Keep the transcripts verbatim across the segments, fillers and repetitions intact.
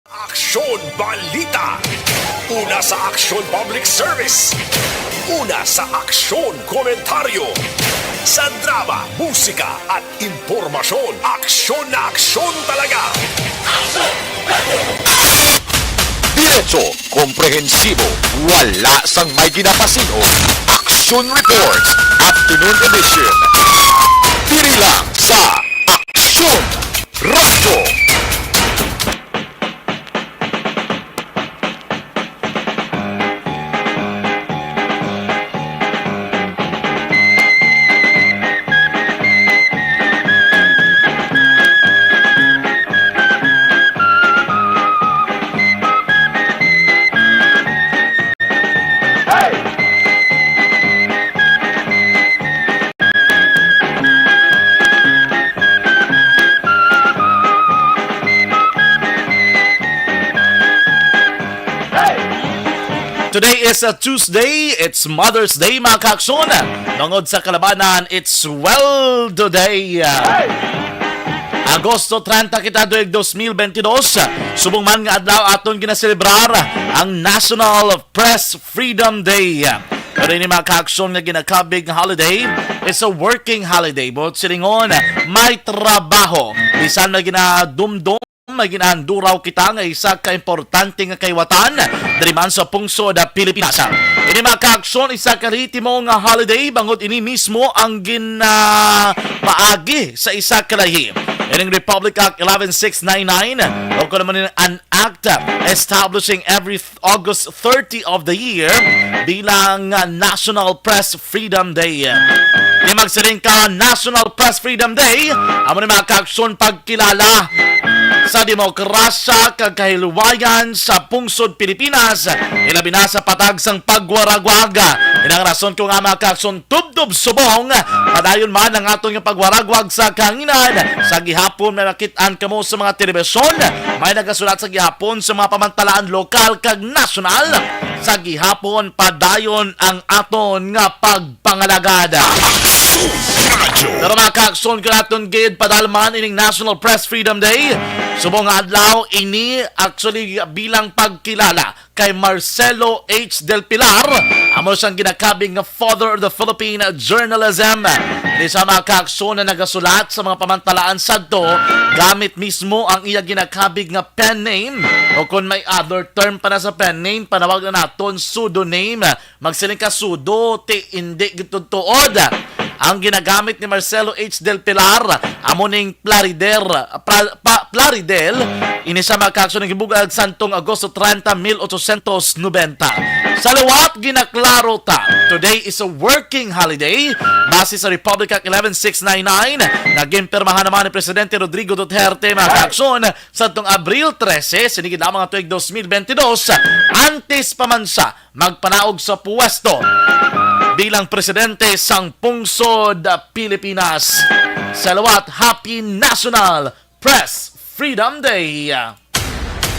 Aksyon Balita. Una sa Aksyon Public Service. Una sa Aksyon Komentaryo. Sa drama, musika at impormasyon, aksyon na aksyon talaga. Diretso, komprehensibo, wala sang may ginapasin-o. Aksyon Reports, Afternoon Edition. Diri lang sa Aksyon Radyo. Today is a Tuesday. It's Mother's Day, mga kaakson. Bangod sa kalabanan, it's Sweldo Day. Agosto treinta kita, tuig dos mil bentidós. Subong man nga adlaw, aton ginaselebrar ang National Press Freedom Day. Pero ini, mga kaakson, nga ginakabig nga holiday is a working holiday. Buot silingon, may trabaho. Bisan may ginadumdom, may ginaanduraw kita nga isa ka importante nga kaiwatan diri man sa pungsod, ah, Pilipinas. Ini, mga kaakson, isa ka lehitimong holiday, bangod ini mismo ang ginapaagi sa isa ka lahi. Ining Republic Act eleven six nine nine, o kung ano man, an act establishing every August thirty of the year bilang, ah, National Press Freedom Day. Di magsiling ka, National Press Freedom Day, amo ni, mga kaakson, pagkilala sa demokrasya kag kahilwayan sa pungsod Pilipinas, ilabi na sa patag sang pagwaragwag. Inang rason ko nga, mga kaakson, tubtob subong padayon man ang aton nga pagwaragwag sa kahanginan. Sa gihapon may makit-an kamo sa mga telebisyon, may nagasulat sa gihapon sa mga pamantalaan lokal kag nasyonal. Sa gihapon padayon ang aton nga pagpangalagad. Pero, mga kaakson, kanaton gid padalman ining National Press Freedom Day. Subong nga adlaw ini, actually, bilang pagkilala kay Marcelo H. Del Pilar, amo siyang ginakabig nga father of the Philippine journalism. Ini siya, mga kaakson, na nagasulat sa mga pamantalaan sadto gamit mismo ang iya ginakabig nga pen name, o kon may other term pa na sa pen name, panawag na naton pseudonym. Magsiling ka, pseudo, ti indi gid tuod. Ang ginagamit ni Marcelo H. Del Pilar, amo ning Plaridel, pra-, pa-, Plaridel, ini sa, mga kaakson, nga gibuga sadtong Agosto treinta, mil ochocientos noventa. Sa liwat, ginaklaro ta, today is a working holiday base sa Republic Act eleven six nine nine nga ginpirmahan naman ni Presidente Rodrigo Duterte, mga kaakson, sadtong Abril trese, sini gid lamang nga tuig dos mil bentidós, antes pa man sa magpanaog sa puwesto bilang presidente sang pungsod Pilipinas. Sa liwat, Happy National Press Freedom Day!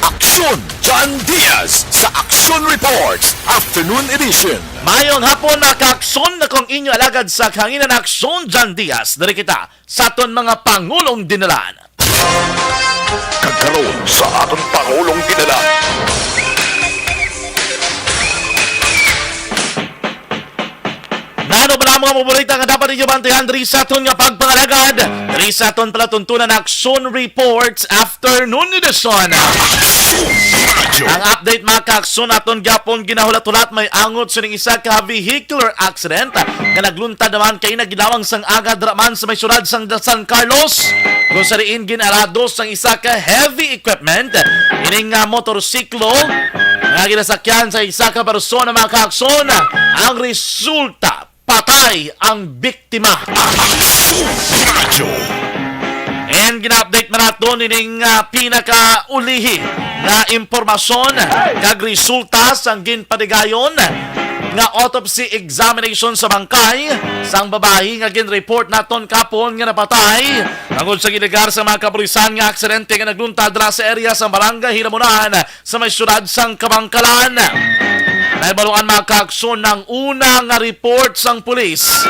Aksyon John Diaz sa Aksyon Reports Afternoon Edition. Mayong hapon, mga kaakson, ako ang inyo alagad sa kahanginan, Aksyon John Diaz. Diri kita sa aton mga pangulong dinalan. Kag karon sa aton pangulong dinalan. Nano ba ang mga paborita nga dapat ninyo bantayan diri sa aton nga pagpangalagad? Diri sa aton palatuntunan, Aksyon Reports Afternoon Edition. Ang update, mga kaakson, aton gyapon ginahulat-hulat, may angot sining isa ka vehicular accident nga nagluntad naman kay nagilawang sang aga dira man sa may syudad sang San Carlos, kung sa diin ginarado sang isa ka heavy equipment ining, ah, motorsiklo nga ginasakyan sa isa ka persona, mga kaakson. Ang resulta, patay ang biktima. And gina-update man naton ining, ah, pinakaulihi nga impormasyon kag resulta sang ginpadigayon nga autopsy examination sa bangkay sang babayi nga gin-report naton kapon nga napatay tungod sa giligar sa mga kapulisan nga aksidente nga nagluntad dira sa area sa Barangay Hilamunan sa may siyudad sang Kabankalan. Nahibaluan, mga kaakson, ang una nga report sang pulis.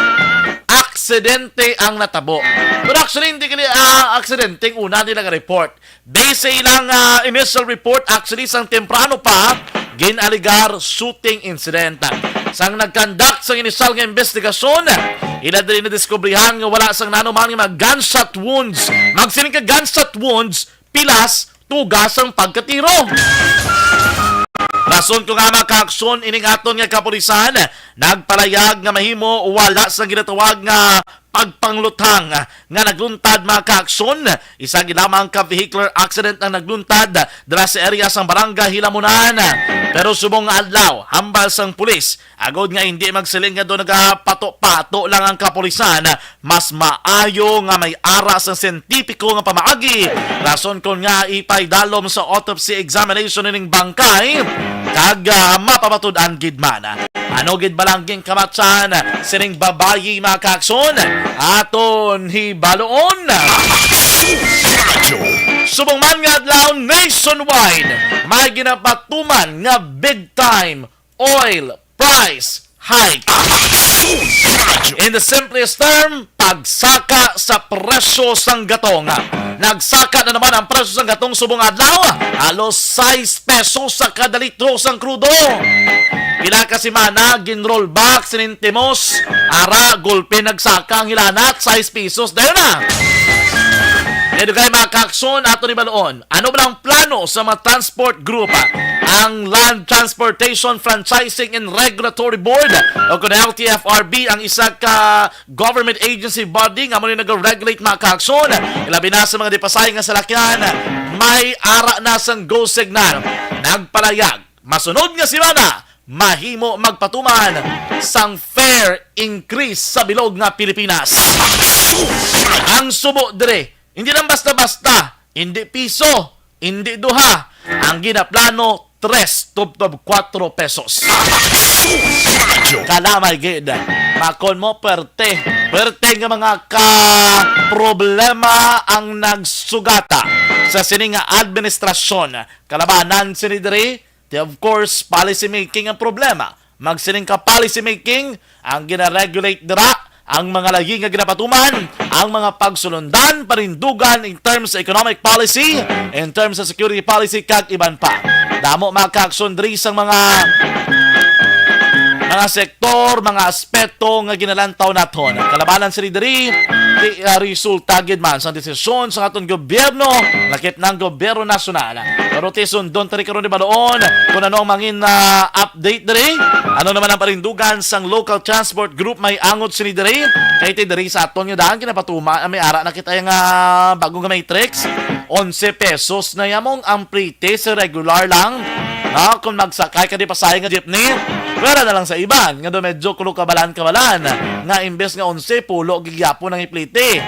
Accident aksidente ang natabo. Pero actually, hindi kini, ah, aksidente ang una nila nga report. Base sa ilang, ah, initial report, actually, sang temprano pa, gin-alegar shooting incident. Sang nag-conduct sang initial nga investigasyon, ila diri nadiskubrihan nga wala sang nanuman nga mga gunshot wounds. Magsiling ka gunshot wounds, pilas, tugas sang pagkatiro. Rason ko nga, mga kaaksyon, ining aton nga kapulisan nagpalayag nga mahimo wala sang ginatawag nga pagpangluthang nga nagluntad, mga kaaksyon. Isa gid lamang ka vehicular accident ang nagluntad dira sa area sang Barangay Hilamunan. Pero subong nga adlaw, hambal sang pulis, agod nga hindi magsiling nga do nagapato-pato lang ang kapulisan, mas maayo nga may ara sang siyentipiko nga pamaagi. Rason kon nga ipaidalom sa autopsy examination ining bangkay, kag, ah, mapamatud-an gid man. Ano gid ba lang ginkamatyan sining babayi, mga kaaksyon? Aton hibaluon. Subong man nga adlaw, nationwide may ginapatuman nga big time oil price hike. In the simplest term, pagsaka sa presyo sang gatong. Nagsaka na naman ang presyo sang gatong subong adlaw. Halos sais pesos sa kada litro sang krudo. Pila ka semana, gin-roll back sining timos. Ara, gulpe nagsaka ang hilanat, sais pesos. Dayon na. Kaya dugay, mga kaaksyon, aton hibaluon. Ano ba ang plano sa mga transport group? Ang Land Transportation Franchising and Regulatory Board, o kun L T F R B, ang isa ka government agency body nga amo ni nag-regulate, mga kaaksyon, ilabi na sa mga dipasay nga salakyan. May ara na sang go signal. Nagpalayag, masunod nga semana, mahimo magpatuman sang fare increase sa bilog nga Pilipinas. Ang subo dire, hindi lang basta-basta, hindi piso, hindi duha. Ang ginaplano, tres tubtob kuwatro pesos. Kalamay gid. Makon mo, perte. Perte nga mga ka problema ang nagsugata sa sini nga administrasyon. Kalabanan sini diri, di, of course, policy making ang problema. Magsiling ka policy making, ang gina-regulate dira ang mga lahi nga ginapatuman, ang mga pagsulundan, parindugan in terms sa economic policy, in terms sa security policy, kag iban pa. Damo, mga kaaksyon, diri sang mga, mga sektor, mga aspeto nga ginalantaw naton. Kalabanan sini diri, di, ah, resulta gid man sang desisyon sang aton gobyerno, lakip ng gobyerno nasyonal. Pero ti sundon tani karon ni Baloon kung ano ang mangin, ah, update diri. Ano naman ang parindugan sang local transport group may angot sini diri? Kay ti diri sa aton nga daan, kinapatuma, may ara na kita nga bago nga matrix. Onse pesos na yamong ang plete sa regular lang. No, kung magsakay ka di pasay nga jeepney, pwera na lang sa iban nga do medyo kulo kabalan-kabalan nga imbes nga onse, pulo gid gyapon ang iplete.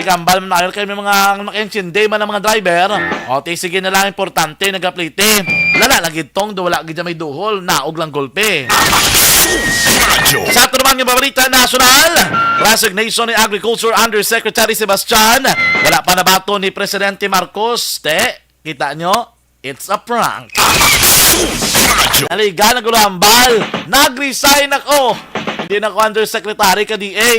Ikambal man ayon kay may mga makainsindi man ang mga driver. O, ti sige na lang, importante nagaplete. Lala lagi tong do wala gid may duhol, naog lang gulpe. Sa ato naman nga balita nasyonal, resignation ni Agriculture Undersecretary Sebastian. Wala pa nabaton ni Presidente Marcos. Te, kita nyo? It's a prank. Naliga, nagulambal. Nag-resign ako. Hindi na ko undersecretary ka D A.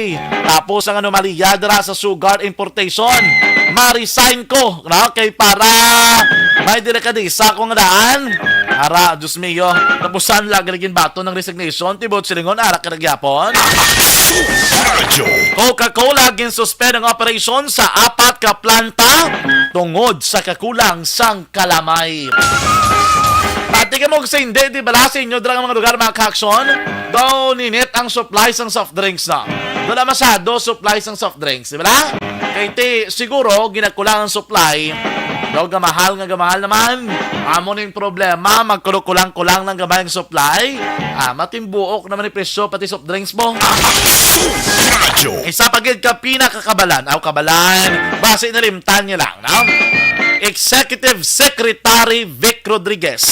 Tapos ang anomalya dira sa sugar importation. Ma-resign ko, no? Kay para may dira ka di sa akong daan. Ara, Diyos mio. Tapusan lagi lagi bato ng resignation. Tibot silingon, ara ka nagyapon. Coca-Cola ginsuspend ang operasyon sa apat ka planta tungod sa kakulang sang kalamay. Pati ka mo sa hindi, di bala sa inyo, dira nga mga lugar, mga kaaksyon? Daw ninit ang supply sang soft drinks na. Wala masyado supply sang soft drinks, di bala? Kay ti, siguro, ginakulang ang supply. Daw gamahal nga gamahal naman. Amo ning problema, magkulang-kulang ng gamay ang supply. Ah, matimbuok naman ni presyo, pati soft drinks mo. Isa pa gid ka pinakakabalan, aw kabalan, basi nalimtan niya lang, no? Executive Secretary Vic Rodriguez,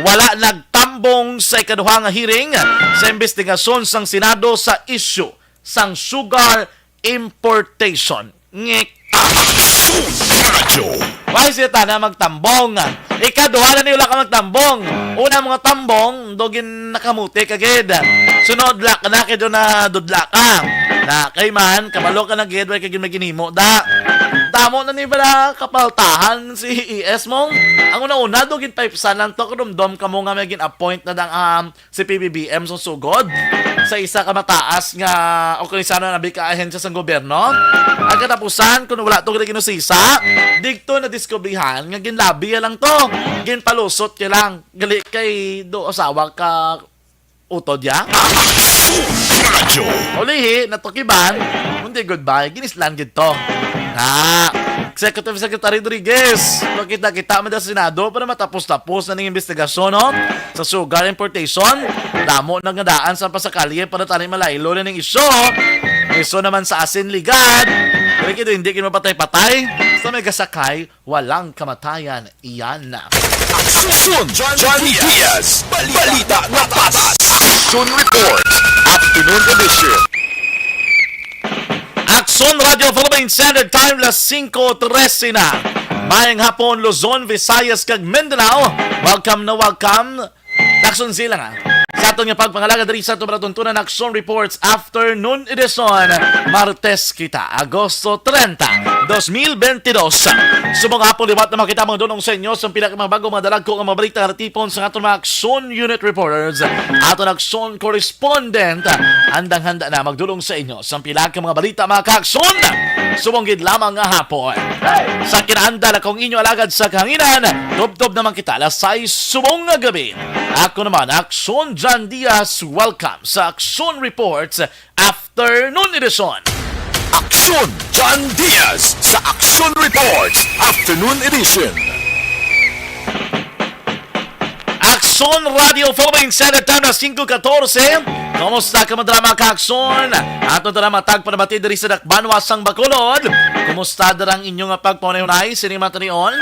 wala nagtambong sa ikaduha nga hearing sa investigasyon sang Senado sa issue sang sugar importation. Ngik. Why siya tana magtambong? Ikaduha na ni wala ka magtambong. Una, mga tambong, dogin nakamuti ka gid. Sunod, la ka na kay do na dudla ka. Na kay man, kabalo ka na gid, way ka gid may ginhimo, da. Damo na ni bala kapaltahan si E S mo. Ang una-una, do gid paipsan lang to, kadumdom ka mo nga may gin-appoint na dang, um, si P B B M sa sugod sa isa ka mataas nga organisasyon na nabi ka ahensya sang gobyerno. Ang katapusan, kung wala to gid ginusisa, digto na diskubrihan nga ginlabi lang to. Ginpalusot ka lang. Gali kay do asawa ka utod ya? Radyo. Ulihi, natukiban, kundi goodbye, ginislan gid to. Na, Executive Secretary Rodriguez, makita-kita man sa Senado para matapos-tapos na ning investigasyon, no? Sa sugar importation, damo na nga daan sa pasakalye para tani malaylo na ning isyu. Isyu naman sa asin ligad, pero kito hindi gid mapatay-patay sa may gasakay, walang kamatayan iyan. Aksyon John Diaz. Balita nga patas. Aksyon Report. Afternoon Edition. Aksyon Radio Philippine Standard Time, las singko trese na. Mayang hapon, Luzon, Visayas, kag Mindanao. Welcome na welcome. Aksyon sila nga. Sa aton nga pagpangalaga diri sa aton palatuntunan, Aksyon Reports Afternoon Edition. Martes kita, Agosto treinta, dos mil veintidós. Subong hapon liwat na makita mga dunong sa inyo sa pila ka mga bago, mga dalagko nga mga balita nga natipon sa aton mga Aksyon Unit Reporters, aton Aksyon Correspondent. Handang-handa na magdulong sa inyo sa pila ka mga balita, mga kaaksyon. Subong gid lamang nga hapon. Sa kinaandal, akong inyo alagad sa kahanginan, tubtob naman kita alas sais subong nga gabi. Ako naman, Aksyon John Diaz. Welcome sa Aksyon Reports Afternoon Edition. Aksyon John Diaz sa Aksyon Reports Afternoon Edition. Aksyon Radio Philippines, Standard Time na singko katorse. Kumusta ka, mga drama ka Aksyon? Ato dira matag panabati diri sa Dakbanwa sang Bacolod. Kumusta dira ang inyo nga pagpaunay-unay sini matanion?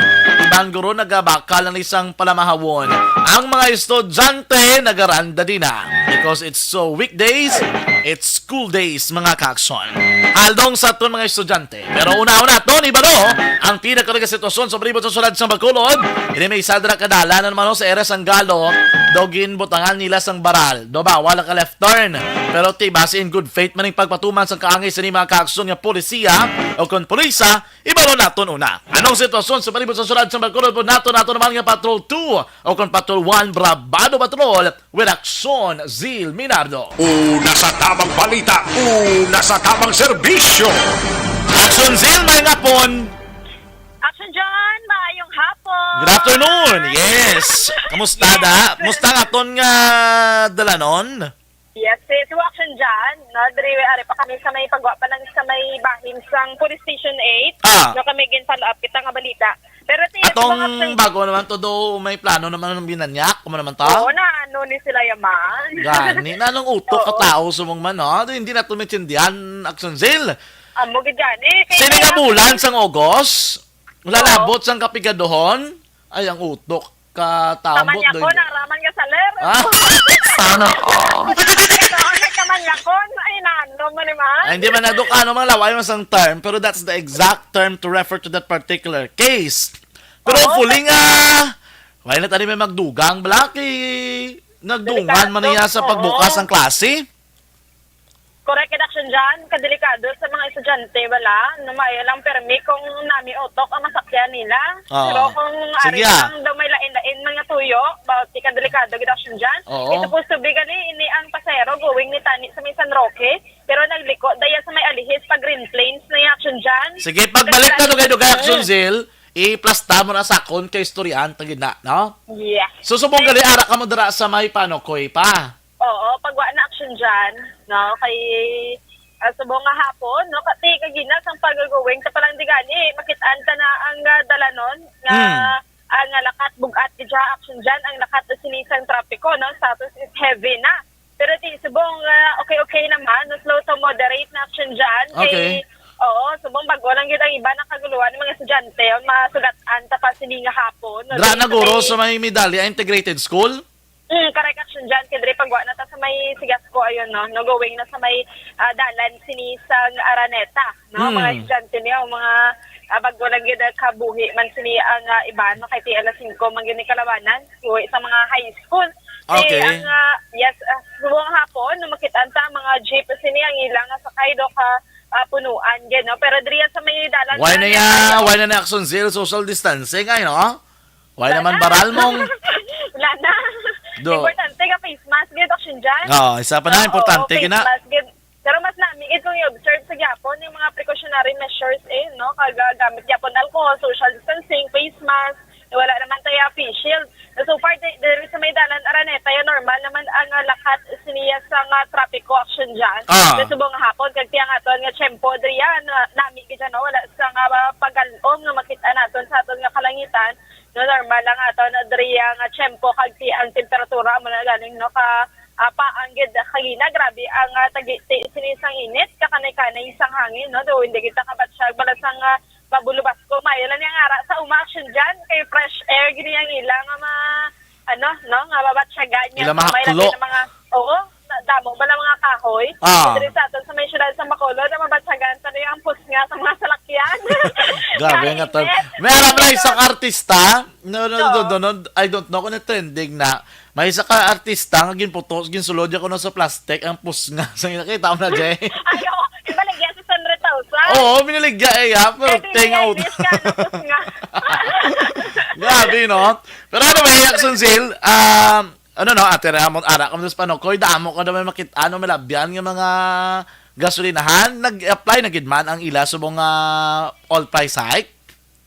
Ibang guro nagabakal na ni sang palamahawon. Ang mga estudyante nagaranda din na. Because it's so weekdays, it's school days, mga kaaksyon. Halong sa aton mga estudyante. Pero una-una, Tony Baro, ang pinakalaga sitwasyon sa palibot sa syudad sang Bacolod. Ini may isa dira ka dalan naman, no, sa area sang Galo, daw ginbutangan nila sang baral. Do ba, wala ka left turn. Pero ti, base in good faith man ang pagpatuman sang kaangay sini mga kaaksyon nga polisiya o kon pulisa, ibalo naton una. Anong sitwasyon sa palibot sa syudad sang Bacolod? Pod naton, naton naman nga Patrol two o kon Patrol one, Brabado Patrol, with Aksyon Zil Minardo. Una sa tamang balita, una sa tamang serbisyo. Aksyon Zil, may ngapon. Action John, maayong hapon. Good afternoon. Yes. Kamusta da? Yes. Kamusta ang aton nga dalanon? Yes, eh, so Action John, no, diri, ari pa kami sa may pagwa pa lang sa may bahin sang Police Station eight. Ah. No, kami gin-follow up kita nga balita. Pero ti, Atong mga Action bago naman to do, may plano naman ng binanyak, kamo naman to? Oo, na ano ni sila yaman. Gani, na anong utok Oo. ka tao sumong man, no? Di, hindi na to maintindihan, Action Zil. Amo gid gani, kay Sini nga ano, bulan sang August, Oo. lalabot sang kapigaduhon, ay ang utok ka tambot Taman niya do. ko, naraman nga saler. Ah? Sana all. Ito, nagkamanyakon. Ay, nano mo naman? Ay, hindi man naduk-, ano, mga laway man sang term, pero that's the exact term to refer to that particular case. Pero Oo, hopefully kasi nga, wala na tani may magdugang, Blackie. Nagdungan Delikado. man niya sa Oo. pagbukas ng klase. Correct, Action John. Kadelikado sa mga estudyante, wala. Namaya lang permi kung nami utok ang masakyan nila. Oo. Pero kung Sige, ari ah. lang daw may lain-lain mga tuyo, about di kadelikado gid, Action John. Oo. It's supposed to be gani, ini ang pasahero going ni tani sa may San Roque, pero nagliko daya sa may Alihis pag Green Plains na yung, Action John. Sige, pagbalik na dugay-dugay, Action Mm. Zil, i-plasta mo na sa akon kay istoryahan ta gid na, no? Yes. So, subong gali, ara ka mo dira sa may Panokoy pa. Oo, pagwa na, Action John, no, kay, ah, subong nga hapon, no, kati kagina sang pag-going ta pa lang di gani, makit-an ta na ang, ah, dalanon nga, Hmm. ah, nga lakat bug-at di dya, Action John, ang lakat na sini sang trapiko, no, status is heavy na. Pero ti, subong, ah, okay-okay naman, no, slow to moderate na, Action John. Kay, Okay. oo, subong bag-o lang gid ang iba nakaguluhan ng mga estudyante, masugat-an ta pa sini nga hapon, no, Dra di na guro kay sa may Medalya Integrated School? Mm, correct, Action John. Kay diri pagwa na ta sa may Sigasco, ayun, no? No, going na sa may, ah, dalan sini sa Araneta, no? Hmm. Mga estudyante niya, o mga, ah, bago lang gid, ah, kabuhi man sini ang, ah, iba, no? Kay ti alas singko man gid ni kalawanan, uwi sa mga high school. Okay. Ang, ah, yes, ah, subong hapon, no, makit-an ta ang mga jeep sini ang ilang sakay do ka, ah, punuan, gid, no? Pero diri sa may dalan Why na na, ya, why na na Action Zero social distancing, ay, no? Why Wala naman na. Baral mong Wala na. Do. Importante nga face mask, gid, Action Jan. Oo, isa pa na, Oo, importante, face gina. Mask, gid. Pero mas nami gid kung i-observe sa gyapon yung mga precautionary measures, eh, no? Kag, ah, gamit gyapon alcohol, social distancing, face mask, eh, wala naman tayo face shield. Na so far, di-, diri sa may dalan Araneta, ya normal naman ang, ah, lakat siniya sa nga trapiko, Action Jan. Ah. Sa subong nga hapon, kag tiyang aton nga tiyempo, diri ya, na, nami gid siya, no? Wala sa nga, ah, pagal-om nga makita naton sa aton nga kalangitan. No, normal lang aton diri ya nga tiyempo, kag ti-, ang temperatura mo na galing, no, ka, ah, pa ang gid kagina, grabe ang, ah, tagi-, ti-, sini sang init, kakanay-kanay sang hangin, no? Do hindi kita kabatsyag bala sang, ah, mabulubasko. Maayo lang ni ang ara sa uma, Action Jan, kay fresh air gini ang ila nga ma-, ano, no, nga mabatyagan niya. Ila So, may mahaklo. Labi na mga, oo, na-, damo ba na mga kahoy? Ah. Diri sa aton sa may syudad sa Bacolod, na mabatyagan sa niya ang pusnga sa mga salakyan. Grabe nga to. Init. May alam na isang artista, no, no, no, no, no, I don't know kung trending na. May isa ka artista nga ginputos, ginsulod niya kuno sa plastic ang pusnga. Sa nakita mo na, Jay? Ay, oo. Ibaligya sa Sandra Tausa. Oo, biniligya eh, ha? Pero Kaya tenga tinga out. English ka, ano, pusnga? Grabe, no? Pero anyway, Action Zero, um, ano, no, Ate Ramon, ara kamo sa Panokoy, damo ka naman makit-, ano, malabyan nga mga gasolinahan, nag-apply na gid man ang ila subong nga all price hike?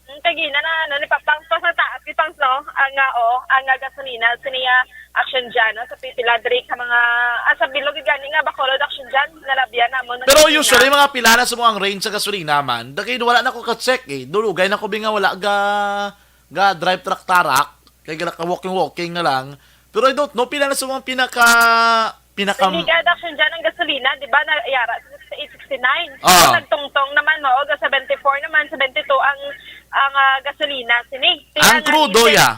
Ang kagina na, ano, ni Papang, pas na taas, ni Pangs, no? Ang, ah, oo, ang, ah, gasolina, siniya, Action Jan, no? Sa pipila, Drake, sa mga, ah, sa bilog, gani nga, Bacolod, Action Jan, nalabyan na mo. Pero gasolina. Usually, mga pila na subong ang range sa gasolina man, dagay wala na ko ka-check, eh. Dulugay na ko, bi nga wala ga, ga drive truck tarak, kay gala ka walking-walking na lang. Pero I don't know, pila na subong ang pinaka, pinaka Sa Liga, Action Jan, ang gasolina, di ba, na, yara, sa sixty-eight, sixty-nine. Ah. Nagtungtong naman, mao, ga seventy-four naman, seventy-two ang, ang, ah, gasolina, sini. Pila Ang na crudo, diesel? Ya.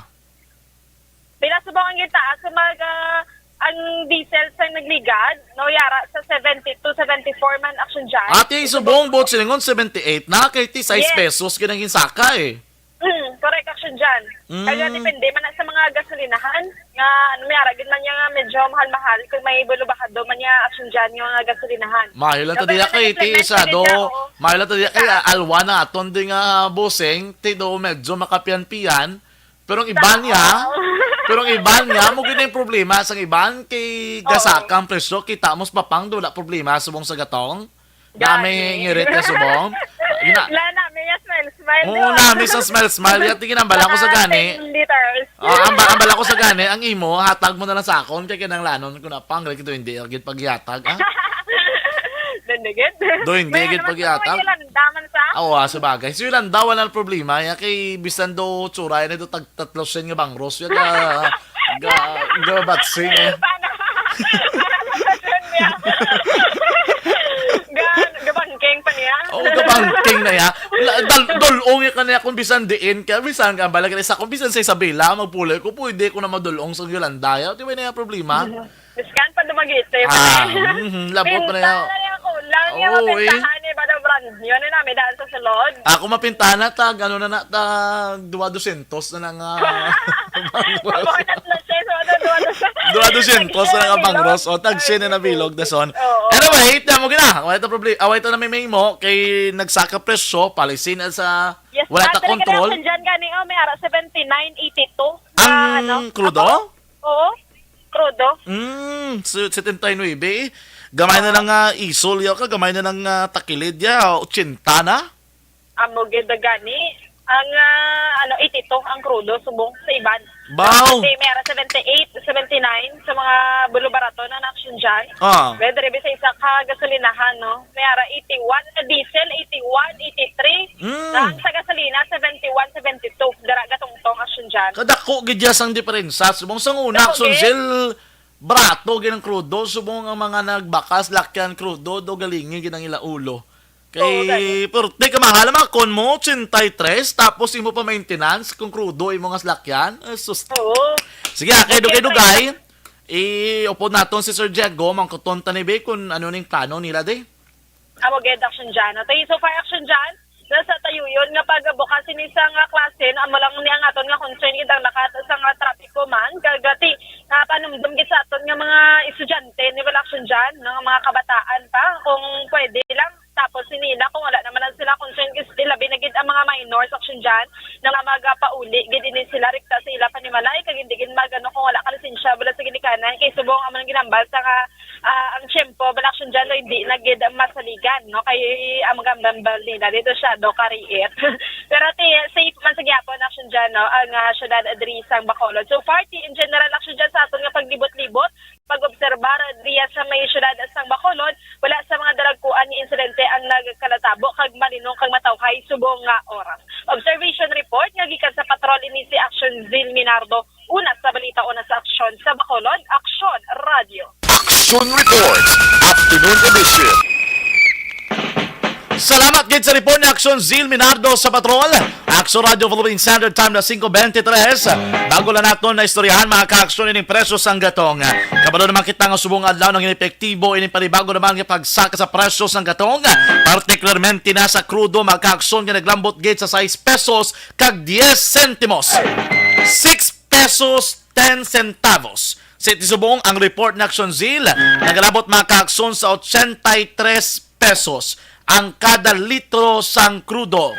Pila subong ang gitaas sa mga, ah, ang diesel sa nagligad, no, yara sa seventy-two, seventy-four man, Action Jan. Ate, subong, buot silingon, seventy-eight na, kay ti sais Yes. pesos gid ang ginsaka, eh. Mm, correct, Action Jan. Mm. Kaya depende man na sa mga gasolinahan, nga, ano, may ara gid man niya nga medyo mahal-mahal kung may bulubakado man niya, Action Jan, yung mga gasolinahan. Mahal lang ta diya kay ti isa, do, mahal lang ta diya kay, ah, alwa na aton di nga busing, ti do medyo makapian-pian, pero ang iban niya, Oo. pero ang iban niya, mo gid yung problema, sang iban kay Oo. gasaka ang presyo, kita mo sa Papang, do, wala problema, subong sa gatong. Gani. Nami ngirit nga subong. Ina- Wala, nami nga smile, smile, Oo, di ba? nami sa smile, smile. Yati ginambala ko sa Mga gani. ten liters. Oh, ang ba-, ang bala ko sa gani, ang imo, hatag mo na lang sa akon, kay kinanglanon ko na pang, like, ito hindi, agad paghihatag, ah. Dindagit. Do hindi, May agad ano, paghihatag. Yolanda man sa? Oo, ah, sa bagay. Si Yolanda, wala na problema. Ya kay bisan do tsura, yan ito tag-, tatlo siya nga bangros. Yan, ah, ga, ga, batsing, eh. Paano? Ga-, gabangking pa niya. Oo, gabangking na ya. La-, dal-, dulong ya kaniya kung bisan diin. Kaya bisan ka, balik na isa, kung bisan sa Isabela, magpulay ko, pwede ko na madulong sa Yolanda. Ya, di ba na yung problema? Biskan pa dumagiti. Ah, mhm, labot pa na Pinta yan. na yung kulang, yung Oo, eh. mapintahan, eh, ba daw brand yun, eh, namin daan sa sulod. Ako mapintana, tag, ano na na, tag, duwa dosyentos na lang, ah, Bonus na siya, so, ano, duwa dosyentos. Duwa dosyentos na lang ang Tag siya na bangros. O, tag siya na bilog na son. Oo. Anyway, ito mo gina. Away ta problema. Away ta na may, may mo. Kay nagsaka presyo, palisin na sa Yes, wala ta ah, pero control. Kaya dyan gani, oh, may ara seventy-nine eighty-two na, Ang ano, krudo? Ako? Oo. Krudo. Mm, so, setenta y nuebe. Gamay na lang nga isol, yaw ka. Gamay na lang nga takilid, ya. Ochenta na. Amo gid gani. Ang, ah, ano, eighty-two ang krudo, subong sa iban. Baw! Kasi may ara seventy-eight, seventy-nine sa mga bulubarato na na-action dyan. Ah. May diri sa isa ka gasolinahan, no? May ara eighty-one na diesel, eighty-one, eighty-three. Mm. Ang sa gasolina, seventy-one, seventy-two. Dara gatungtong action dyan. Kadako gid ya sang diferensya. Subong sang una, Dako, action eh. Sil, barato gid ang krudo. Subong ang mga nagbakal sa lakyan krudo, do galingi gid ang ila ulo. Kay, Oo, gani. Pero, teka, mahal, mga kon mo, ochenta y tres, tapos imo pa maintenance, kung krudo imo nga salakyan. Eh, sus. Oo. Sige, ah, kay Okay, dugay-dugay, iupod naton si Sir Diego, mangkuton ta ni, be, kung ano ning plano nila, de. Amo gid, action dyan. Okay, so far, action dyan. Sa, sa tayuyon nga pagbukas sini sa nga klase, no, amo lang ni ang aton nga concern gid ang lakat sa nga trapiko man, kag, ah, ti, ah, panumdom gid sa aton nga mga estudyante ni wala action dyan, no, nga mga kabataan pa, kung pwede lang, tapos sinila kung wala naman lang sila concern gid, ilabi na gid ang mga minors action dyan, na nga magapauli gid ini sila rekta sa ila panimalay, kag hindi gid magano kung wala ka lisensya, wala sa ginikanan, kay subong amo nang ginambal sa nga ah, ang tiyempo, bala action dyan, no, hindi na gid masaligan, no? Kay ang magambambal nila dito siya, do, kariit. Pero ti, safe man sa gyapon action dyan, no, ang ah, syudad diri sang Bacolod. So far, ti, in general action dyan sa aton nga paglibot-libot, pag-obserbar diya sa may syudad sang Bacolod, wala sa mga dalagkuan nga insidente ang nagkalatabo kag malinong kag matawhay subong nga oras. Observation report nga gikan sa patrol ini si Action Zil Minardo. Una sa balita, una sa aksyon sa Bacolod, Aksyon Radio. Action Report, Afternoon Edition. Salamat gid sa report ni Aksyon Zil Minardo sa Patrol. Aksyon Radio Philippine Standard Time na singko bente tres. Bago lang naton na istoryahan, mga kaaksyon, ining presyo sang gatong. Kabalo naman kita nga subong adlaw nang epektibo ining panibago naman nga pagsaka sa presyo sang gatong, partikularmente na sa krudo, mga kaaksyon, nga naglambot gid sa sais pesos kag dies sentimos. Six pesos ten centavos. Sa subong, ang report ni Action Zil, nagalabot, mga kaakson, sa ochenta y tres pesos ang kada litro sang krudo.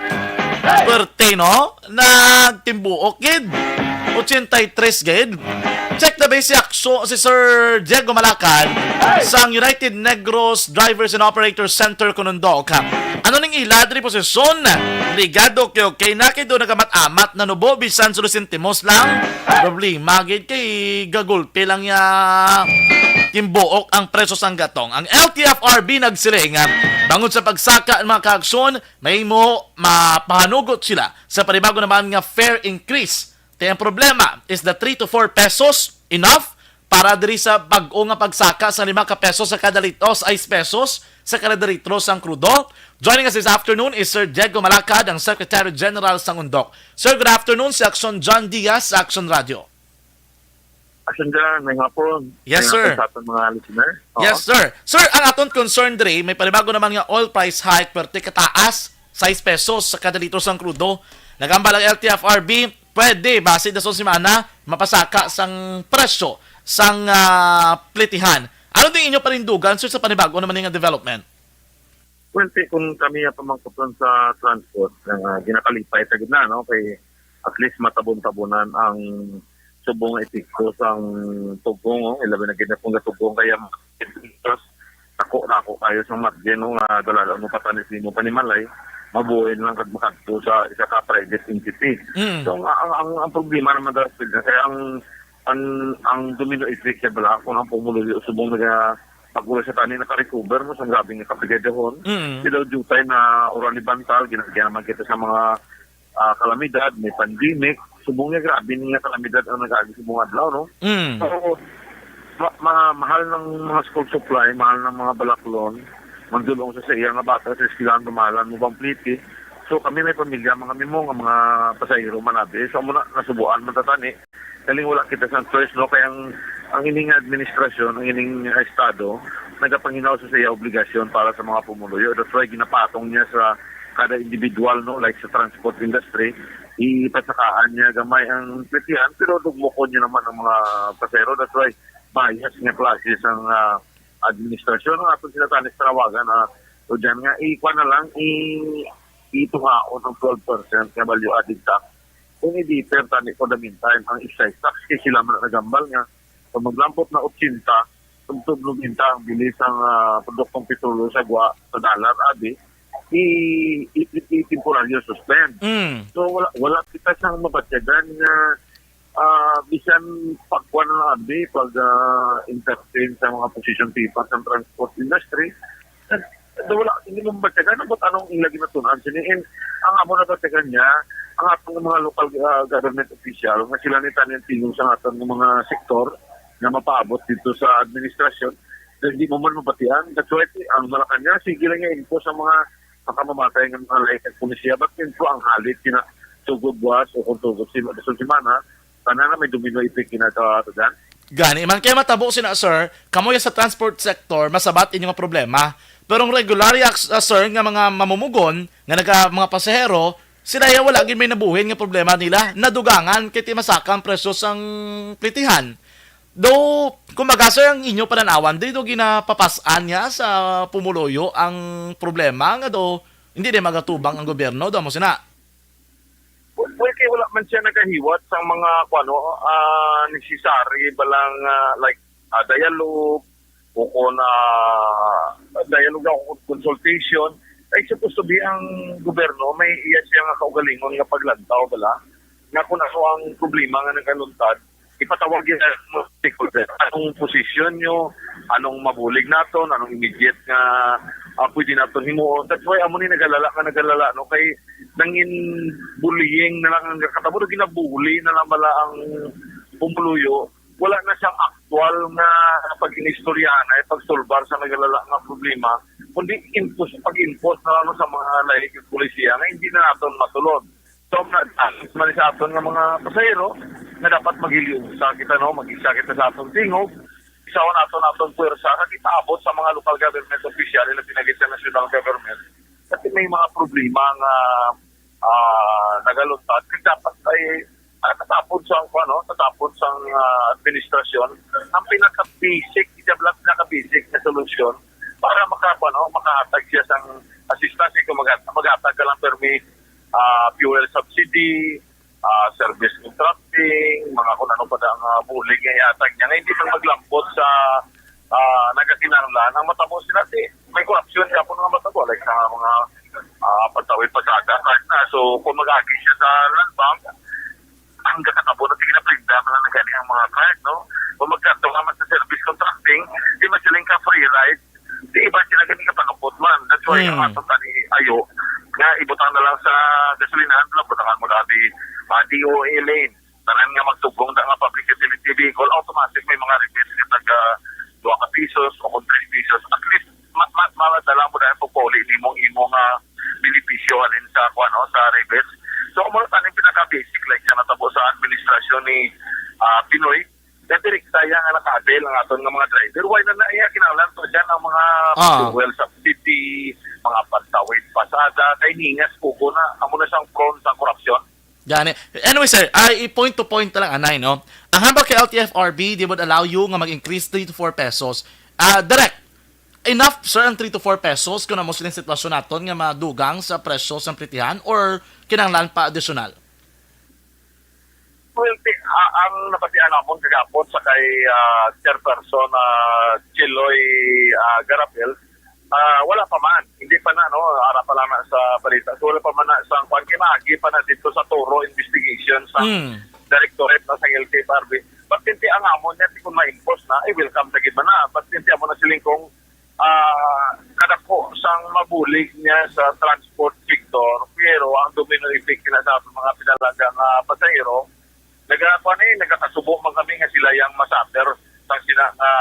Perte, no? Nagtimbuok gid. Ochenta y tres gid. Check the base si Akso, si Sir Diego Malakad sang United Negros Drivers and Operators Center, Kunundok. Ano ning ila diri posisyon? Ligado kay okay na kay do nagamat-amat na nubo bisan solo sentimos lang. Problema gid kay gagulpi lang niya timbuok ang presyo sang gatong. Ang L T F R B nagsiling, ah, bangod sa pagsaka ang mga kaaksyon, may mo mapahanugot sila sa panibago naman nga fare increase. Kaya ang problema, is the three to four pesos enough para diri sa bag-o nga pagsaka sa lima ka pesos sa kada litro, sais pesos sa kada litro sang krudo? Joining us this afternoon is Sir Diego Malacad, ang Secretary General sang Undok. Sir, good afternoon. Si Action John Diaz sa Action Radio. Action John, may hapon. Yes, May hapon sir. Sa aton mga listener. Oo. Yes, sir. Sir, ang aton concern diri, may panibago naman nga oil price hike, pero ti kataas, sais pesos sa kada litro sang krudo. Nagambal ang L T F R B, pwede, basi dason semana, mapasaka sang presyo sang, ah, plitihan. Ano din inyo parindugan, sir, sa panibago naman nga development? Well, ti, kung kami ang pamangkuton sa transport, nga ginakalipay ta gid na, no? Kay at least matabon-tabonan ang subong nga epekto sang tugong, no? Ilabi na gid na kung gatugong kaya ako na ako kayo sa margin, no? Nga dala mo patani sa imo panimalay, mabuhay lang kag makadto sa isa ka private entity. Mm. So, ang, ang, ang, ang problema naman dahil kaya ang, ang, ang domino effect siya bala, kung ang pumuluyo subong naga pag-ulo sa tani naka-recover, no, sa grabe nga kapigay dahon. Mm. Sila jutay na oral ni Bantal, ginagyan naman kita sa mga, ah, kalamidad, may pandemic. Subong nga grabe nga kalamidad ang nag-agi sa mga adlaw, no? Mm. So, ma-, ma-, mahal ng mga school supply, mahal ng mga balaklon, magdulong sa, sa iya nga bata sa eskwelahan, dumalan mo bang pliti? So, kami may pamilya, mga mimo, nga mga pasahero, manabi. So, amo na, nasubuan man ta tani. Galing wala kita sa choice, no? Kaya ang, ang ining administrasyon, ang ining, ah, estado, nagapanginaw sa iya obligasyon para sa mga pumuluyo. That's why ginapatong niya sa kada individual, no? Like sa transport industry, ipasakaan niya gamay ang plitihan, pero dugmokon niya naman ang mga pasero. That's why bias nga klase sang, ah, administrasyon. Ang aton sila tanis tanawagan, ah, o dyan nga, ikuha na lang, i-, itungaon ang twelve percent nga value added tax. Kung i-deter tani for the meantime ang excise tax, kay sila man nagambal nga kung maglampot na ochenta, tubtob nobenta ang bili sang, ah, produktong petrolyo sa gwa sa dollar, abi, i, i, i, i-temporaryo suspend. Mm. So, wala, wala kita sang mabatyagan nga, ah, bisan pagkuan na abi, pag, ah, entertain sa mga position paper sa transport industry, Daw wala, hindi mo mabatyagan, but anong ila ginatun-an sini? And ang amo na batyagan niya, ang atong mga local, ah, government official, nga sila ni tanan tingog sa atong mga sektor nga mapaabot dito sa administrasyon, na hindi mo man mabatian. That's why ang Malacañang, sige lang niya info sa mga makamamatay nga mga lahi kag polisiya, but info ang halit kina sugod buwas o kung sugod sima-, sunod semana, tanan na may domino effect kina sa ato dyan. Gani man kay matabo sina, sir, kamo ya sa transport sector, masabat inyo nga problema. Pero ang regular, ya, s-, ah, sir, nga mga mamumugon, nga naga-, mga pasahero, sila ya wala gid may nabuhin nga problema nila, nadugangan kay ti masaka ang presyo sang plitihan. Though, kumbaga, sir, ang inyo pananawan, di do ginapapas-an niya sa pumuluyo ang problema nga do hindi na magatubang ang gobyerno, do mo sina? Well, well, kay wala man siya nagahiwat sa mga, kuwano, ah, necessary ba lang, ah, like, ah, dialogue, o kon, ah, dialogue o consultation. Ay, supposed to be ang gobyerno, may iya siya nga kaugalingon nga paglantaw, bala, nga kung ano ang problema nga nagaluntad, ipatawag yun sa mga stakeholder. Anong posisyon nyo? Anong mabulig naton? Anong immediate nga, ah, pwede naton himuon? That's why amo ni nagalala nga nagalala, no? Kay nangin bullying na lang ang katabo, ginabuli na lang bala ang pumuluyo. Wala na siyang aktual nga pag-inistoryahan ay pagsolbar sa nagalala nga problema, kundi impos, pag-impose na lang sa mga lahi nga polisiya nga hindi na naton masulod. So, na, man sa aton nga mga pasahero, nga dapat maghiliusa kita, no? Mag-isa kita sa aton tingog, isaon naton aton puwersa, kag ipaabot sa mga local government official, ila pinagit sa national government. Kasi may mga problema nga, ah, nagaluntad, kag dapat ay, ah, tatapon sa, ano, tatapon sa, ah, administrasyon, ang pinaka-basic, ija lang pinaka-basic na solusyon para maka-, ano, makahatag siya sang assistance kung mag-, maghatag ka lang permi, ah, fuel subsidy, ah, service contracting, mga kung ano pa da nga bulig nga ihatag niya, nga hindi man maglambot sa, ah, nagakinahanglan. Ang matabo sila, di, may korupsyon ka po nga matabo, like sa mga, ah, pagtawid pasada, kahit na. So, kung mag-agi siya sa Land Bank, ang kakatabo na tingin na plinda, man lang gani ang mga card, no? Kung magkadto ka man sa service contracting, di man sila ka free ride, di iba sila gani kapanukot man. That's why ang Mm. ato tani ayo nga ibutang na lang sa gasolinahan, wala butangan mo dati, ah, D O A lane. Tanan nga magtugong da nga public utility vehicle, automatic may mga rebates nga taga dua ka pesos o kung tres pesos. At least, ma-, ma-, madala mo dahil pagpauli nimo ang imo nga benepisyo halin sa, kuwan, no, sa rebates. So, amo na taning pinaka-basic, like, nga natabo sa administrasyon ni, ah, Pinoy, na direkta iya nga naka-avail ang aton nga mga driver. Why na na iya kinahanglan pa dyan ang mga Ah. fuel subsidy, mga pantawid pasada, kay ningas kuko na, amo na siyang prone sa korupsyon. Gani. Anyway, sir, ay, i-point to point na lang, anay, no? Ang hambal kay L T F R B, they would allow you nga mag-increase three to four pesos. Ah, direct, enough, sir, ang three to four pesos kung amo sining sitwasyon naton nga madugang sa presyo sa plitihan or kinahanglan pa additional? Well, ti-, a-, ang nabatian namon kagapon sa kay, ah, Chairperson, ah, Chiloy, ah, Garapel, ah, wala pa man. Hindi pa na, no? Ara pa lang na sa balita. So, wala pa man na sa kwan, kay maagi pa na dito sa thorough investigation sa Mm. directorate na sa L T F R B. But hindi ang amon niya, kung ma-impose na, ay welcome na gid man na. But hindi amo na siling kung, ah, kadako sang mabulig niya sa transport sector, pero ang domino effect na sa mga pinalaga nga pasahero, nagakuan eh, nagakasubo man kami nga sila yang masuffer sa sina nga,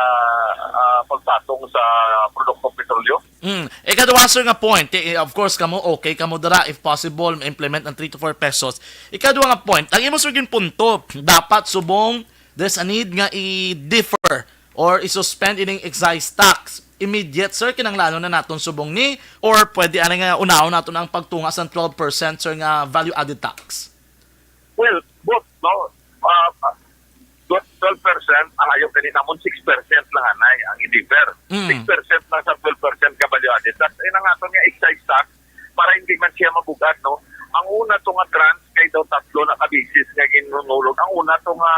ah, pagpatong sa produktong petrolyo. Mm. Ikaduha, sir, nga point, eh, of course, kamo okay kamo dira if possible ma-implement ang three to four pesos. Ikaduha nga point, ang imo, sir, gyud punto, dapat subong there's a need nga i-defer or i-suspend ining excise tax. Immediate, sir, kinahanglanon na naton subong ni, or pwede ani nga unahon naton ang pagtunga sa twelve percent, sir, nga value added tax? Well, both, no? Ah, ah, twelve percent ang ayaw gani namon, six percent lang anay ang i-defer. Mm. Six percent lang sa twelve percent ka value added tax. Ay, ang aton nga excise tax, para hindi man siya mabugad, no? Ang una to nga tranche, kay daw tatlo na ka beses nga ginunulog. Ang una to nga,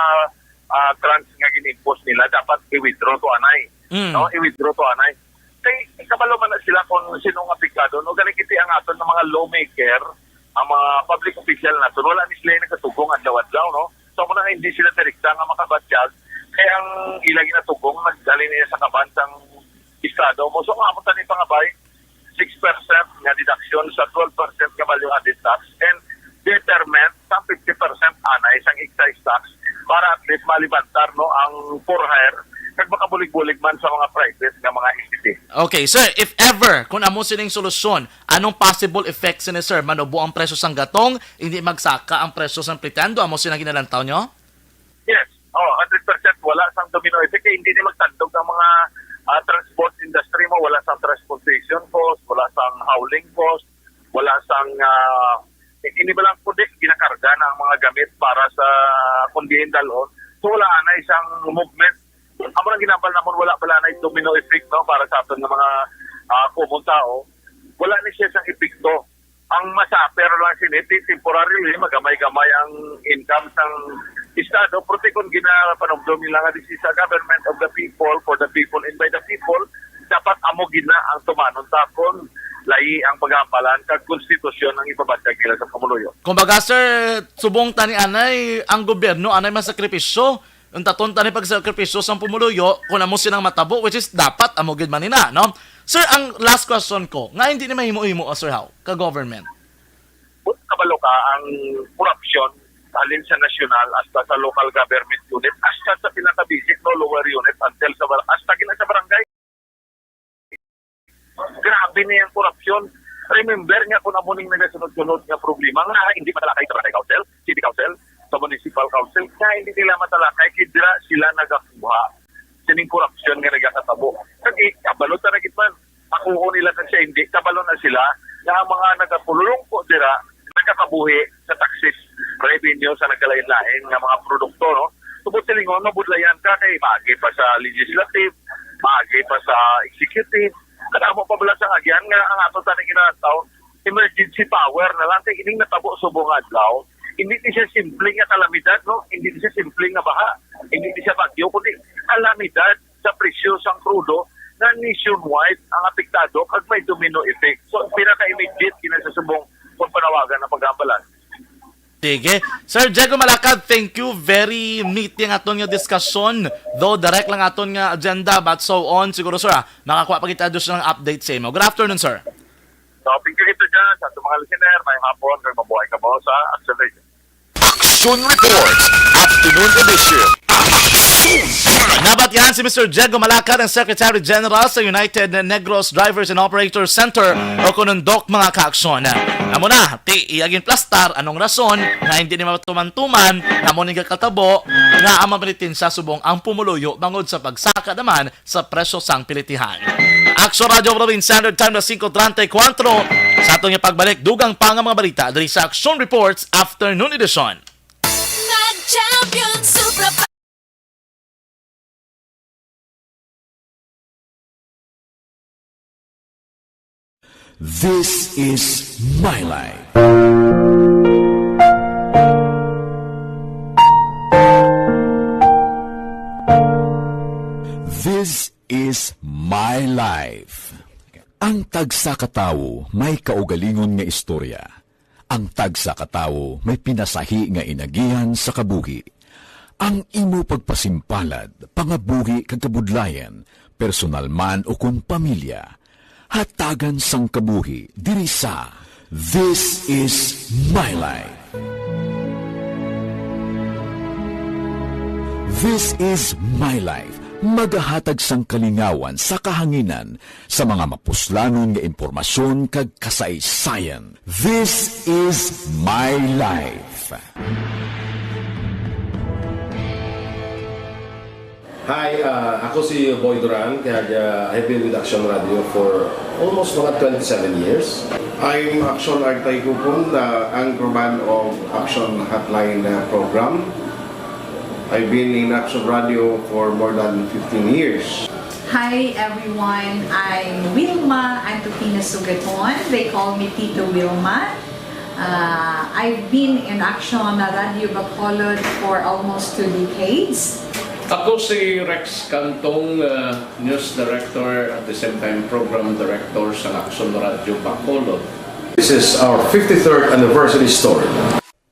ah, tranche nga gin-impose nila, dapat i-withdraw to anay. Mm. No? I-withdraw to anay. Kay kabalo man na sila kung sino ang apektado, no? Gani kiti ang aton nga mga lawmaker, ang mga public official naton, wala ni sila nagkatugong adlaw-adlaw, no? So, amo na nga hindi sila direkta nga makabatyag, kay ang ila ginatugong nagdali niya sa kaban sang estado mo. So, ang amo tani pangabay, six percent nga deduction sa twelve percent nga value added tax and deferment sa fifty percent anay sang excise tax para at least malibantar, no, ang for hire kag makabulig-bulig man sa mga private nga mga entity. Okay, sir, if ever, kung amo sining solusyon, anong possible effect sini, sir? Manubo ang presyo sang gatong, hindi magsaka ang presyo sang plitihan, amo sina ginalantaw nyo? Yes. Oh, hundred percent wala sang domino effect kay hindi ni magtandog ang mga ah, transport industry mo, wala sang transportation cost, wala sang hauling cost, wala sang, ah, ini ba lang kundi ginakarga na ang mga gamit para sa kung diin dalhon. So, wala na isang movement. Amo nang ginambal namon, wala pala na domino effect, no, para sa aton nga mga, ah, common tao. Wala ni siya sang epekto. Ang masuffer lang sini, ti-, temporarily, magamay-gamay ang income sang estado, pero ti kung ginapanumdom nila nga this is a government of the people, for the people, and by the people, dapat amo gid na ang tumanon, ta kon layi ang pag-ampalan kag konstitusyon ang ipabatyag nila sa pumuluyo. Kumbaga, sir, subong ta ni anay, ang gobyerno anay masakripisyo. Ang taton ta ni pagsakripisyo sang pumuluyo kung amo sinang matabo, which is dapat amo gid man ina, no? Sir, ang last question ko, nga hindi ni mahimo-himo, ah, sir, how? Ka government. Kabalo ka ang korupsyon, halin sa nasyonal hasta sa local government unit, hasta sa pinaka-basic, no, lower unit, until sa bar-, hasta gina sa barangay. Grabe na yung korupsyon. Remember nga kung amo ning nagasunod-sunod nga problema nga hindi matalakay sa barangay council, city council, sa municipal council, nga hindi nila matalakay kay dira sila nagakuha sining korupsyon nga nagakatabo. Kag, eh, kabalo ta na gid man. Ako nila kag siya hindi, kabalo na sila nga ang mga nagapululungko dira nagakabuhi sa taxes revenue sa nagkalain-lain nga mga produkto, no? Tubod silingon, mabudlayan ka kay maagi pa sa legislative, maagi pa sa executive. Kadamo pa bala sa agyan nga ang ato tani ginalantaw, emergency power na lang kay ining natabo subong nga adlaw. Hindi ni siya simple nga kalamidad, no? Hindi ni siya simple nga baha. Hindi ni siya bagyo, kundi kalamidad sa presyo sang krudo nga nationwide ang apektado kag may domino effect. So, ang pinaka-immediate kina sa subong kung panawagan ang pag-ambalan. Sige. Sir Diego Malacad, thank you. Very meaty ang aton nga diskusyon. Though direct lang aton nga agenda, but so on. Siguro, sir, ah, makakuha pa kita additional update sa imo. Good afternoon, sir. So, thank you kito dyan sa ating mga listener. May hapon, kag mabuhay ka mo sa Action Radio. Action Reports, Afternoon Edition. Action! Nabatyahan si Mister Diego Malacad, ang Secretary General sa United Negros Drivers and Operators Center, o kon ang DOC, mga kaaksyon. Amo na, ti iya ginplastar anong rason nga hindi ni matuman-tuman nga amo ni gakatabo nga ang mabilitin sa subong ang pumuluyo bangod sa pagsaka naman sa presyo sang pilitihan. Action Radio Province Standard Time na singko treinta y cuatro. Sa atong ipagbalik, dugang pa nga mga balita diri sa Action Reports Afternoon Edition. Nag-champion Supra. This is my life. This is my life. Ang tagsa ka tawo may kaugalingon nga istorya. Ang tagsa ka tawo may pinasahi nga inagihan sa kabuhi. Ang imo pagpasimpalad, pangabuhi kag kabudlayan, personal man ukon pamilya, hatagan sang kabuhi diri sa This is My Life. This is My Life, magahatag sang kalingawan sa kahanginan sa mga mapuslanon nga impormasyon kag kasaysayan. This is My Life. Hi, ah, ako si Boy Duran, kag, ah, I've been with Action Radio for almost mga twenty-seven years. I'm Action Artay Kupon, the anchorman of Action Hotline, ah, program. I've been in Action Radio for more than fifteen years. Hi everyone, I'm Wilma Antokina Sugaton. They call me Tito Wilma. Uh, I've been in Action Radio Bacolod for almost two decades. Ako si Rex Cantong, uh, News Director, at the same time Program Director sa Action Radio Bacolod. This is our fifty-third anniversary story.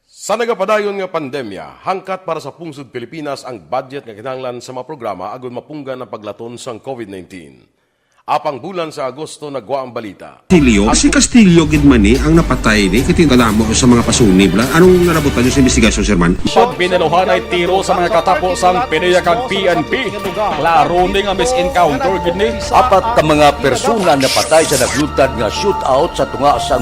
Sa nagapadayon nga pandemya, hangkat para sa pungsod Pilipinas ang budget nga kinahanglan sa mga programa agud mapunggan ang paglaton sang COVID nineteen. Apang bulan sa Agosto nagwa ang balita. Castillo? Si Castillo gid man ni ang napatay ni, kay tingala mo sa mga pasunib la. Anong nalabutan niyo sa investigasyon, Sir Man? Pag binaluhan ay tiro sa mga katapo sang PDEA kag P N P. Klaro ni nga mis-encounter gid ni. Apat ka mga persona napatay sa naglutad nga shootout sa tunga sang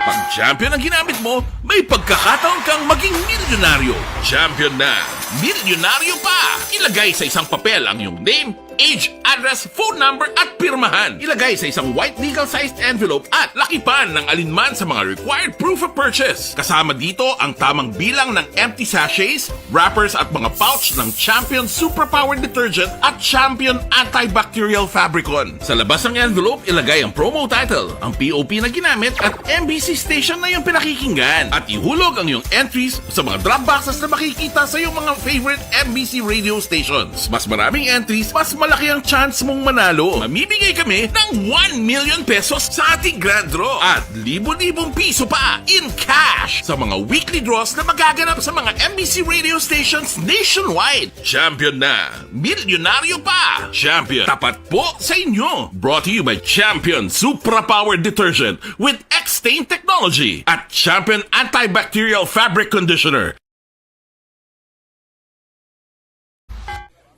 Pag champion ang ginamit mo, may pagkakataon kang maging milyonaryo. Champion na! Milyonaryo pa! Ilagay sa isang papel ang iyong name, age, address, phone number at pirmahan. Ilagay sa isang white legal-sized envelope at lakipan ng alinman sa mga required proof of purchase. Kasama dito ang tamang bilang ng empty sachets, wrappers at mga pouch ng Champion Superpower Detergent at Champion Antibacterial Fabricon. Sa labas ng envelope, ilagay ang promo title, ang P O P na ginamit at M B C station na iyong pinakikinggan. At ihulog ang iyong entries sa mga drop boxes na makikita sa iyong mga favorite M B C radio stations. Mas maraming entries, mas malaki ang chance mong manalo. Mamimigay kami ng one million pesos sa ating grand draw at libo-libong piso pa in cash sa mga weekly draws na magaganap sa mga M B C radio stations nationwide. Champion na! Milyonaryo pa! Champion, tapat po sa inyo! Brought to you by Champion Supra Power Detergent with X-Stain Technology at Champion Antibacterial Fabric Conditioner.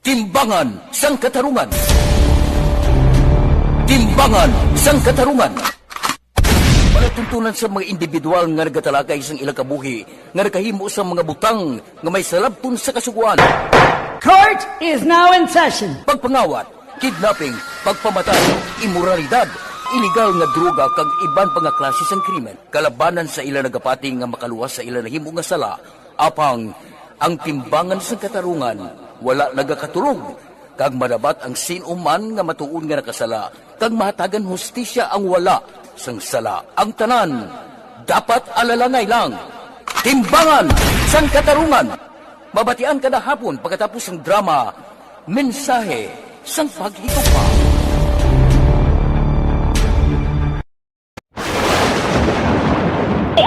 Timbangan sang Katarungan. Timbangan sang Katarungan. Palatuntunan sa mga individual nga nagatalakay sang ilang kabuhi nga nakahimo sa mga butang nga may salabton sa Kasugoan. Court is now in session. Pagpangawat, kidnapping, pagpamatay, imoralidad, iligal nga droga kag iban pa nga klase sang krimen kalabanan sa ila nagapati nga makaluwas sa ila nahimo nga sala. Apang ang timbangan sang katarungan wala nagakatulog, kag madabat ang sin-o man nga matuod nga nakasala, kag mahatagan hustisya ang wala sang sala. Ang tanan dapat alalangay lang. Timbangan sang Katarungan. Mabatian kada hapon pagkatapos sang drama, Mensahe sang Paghigugma.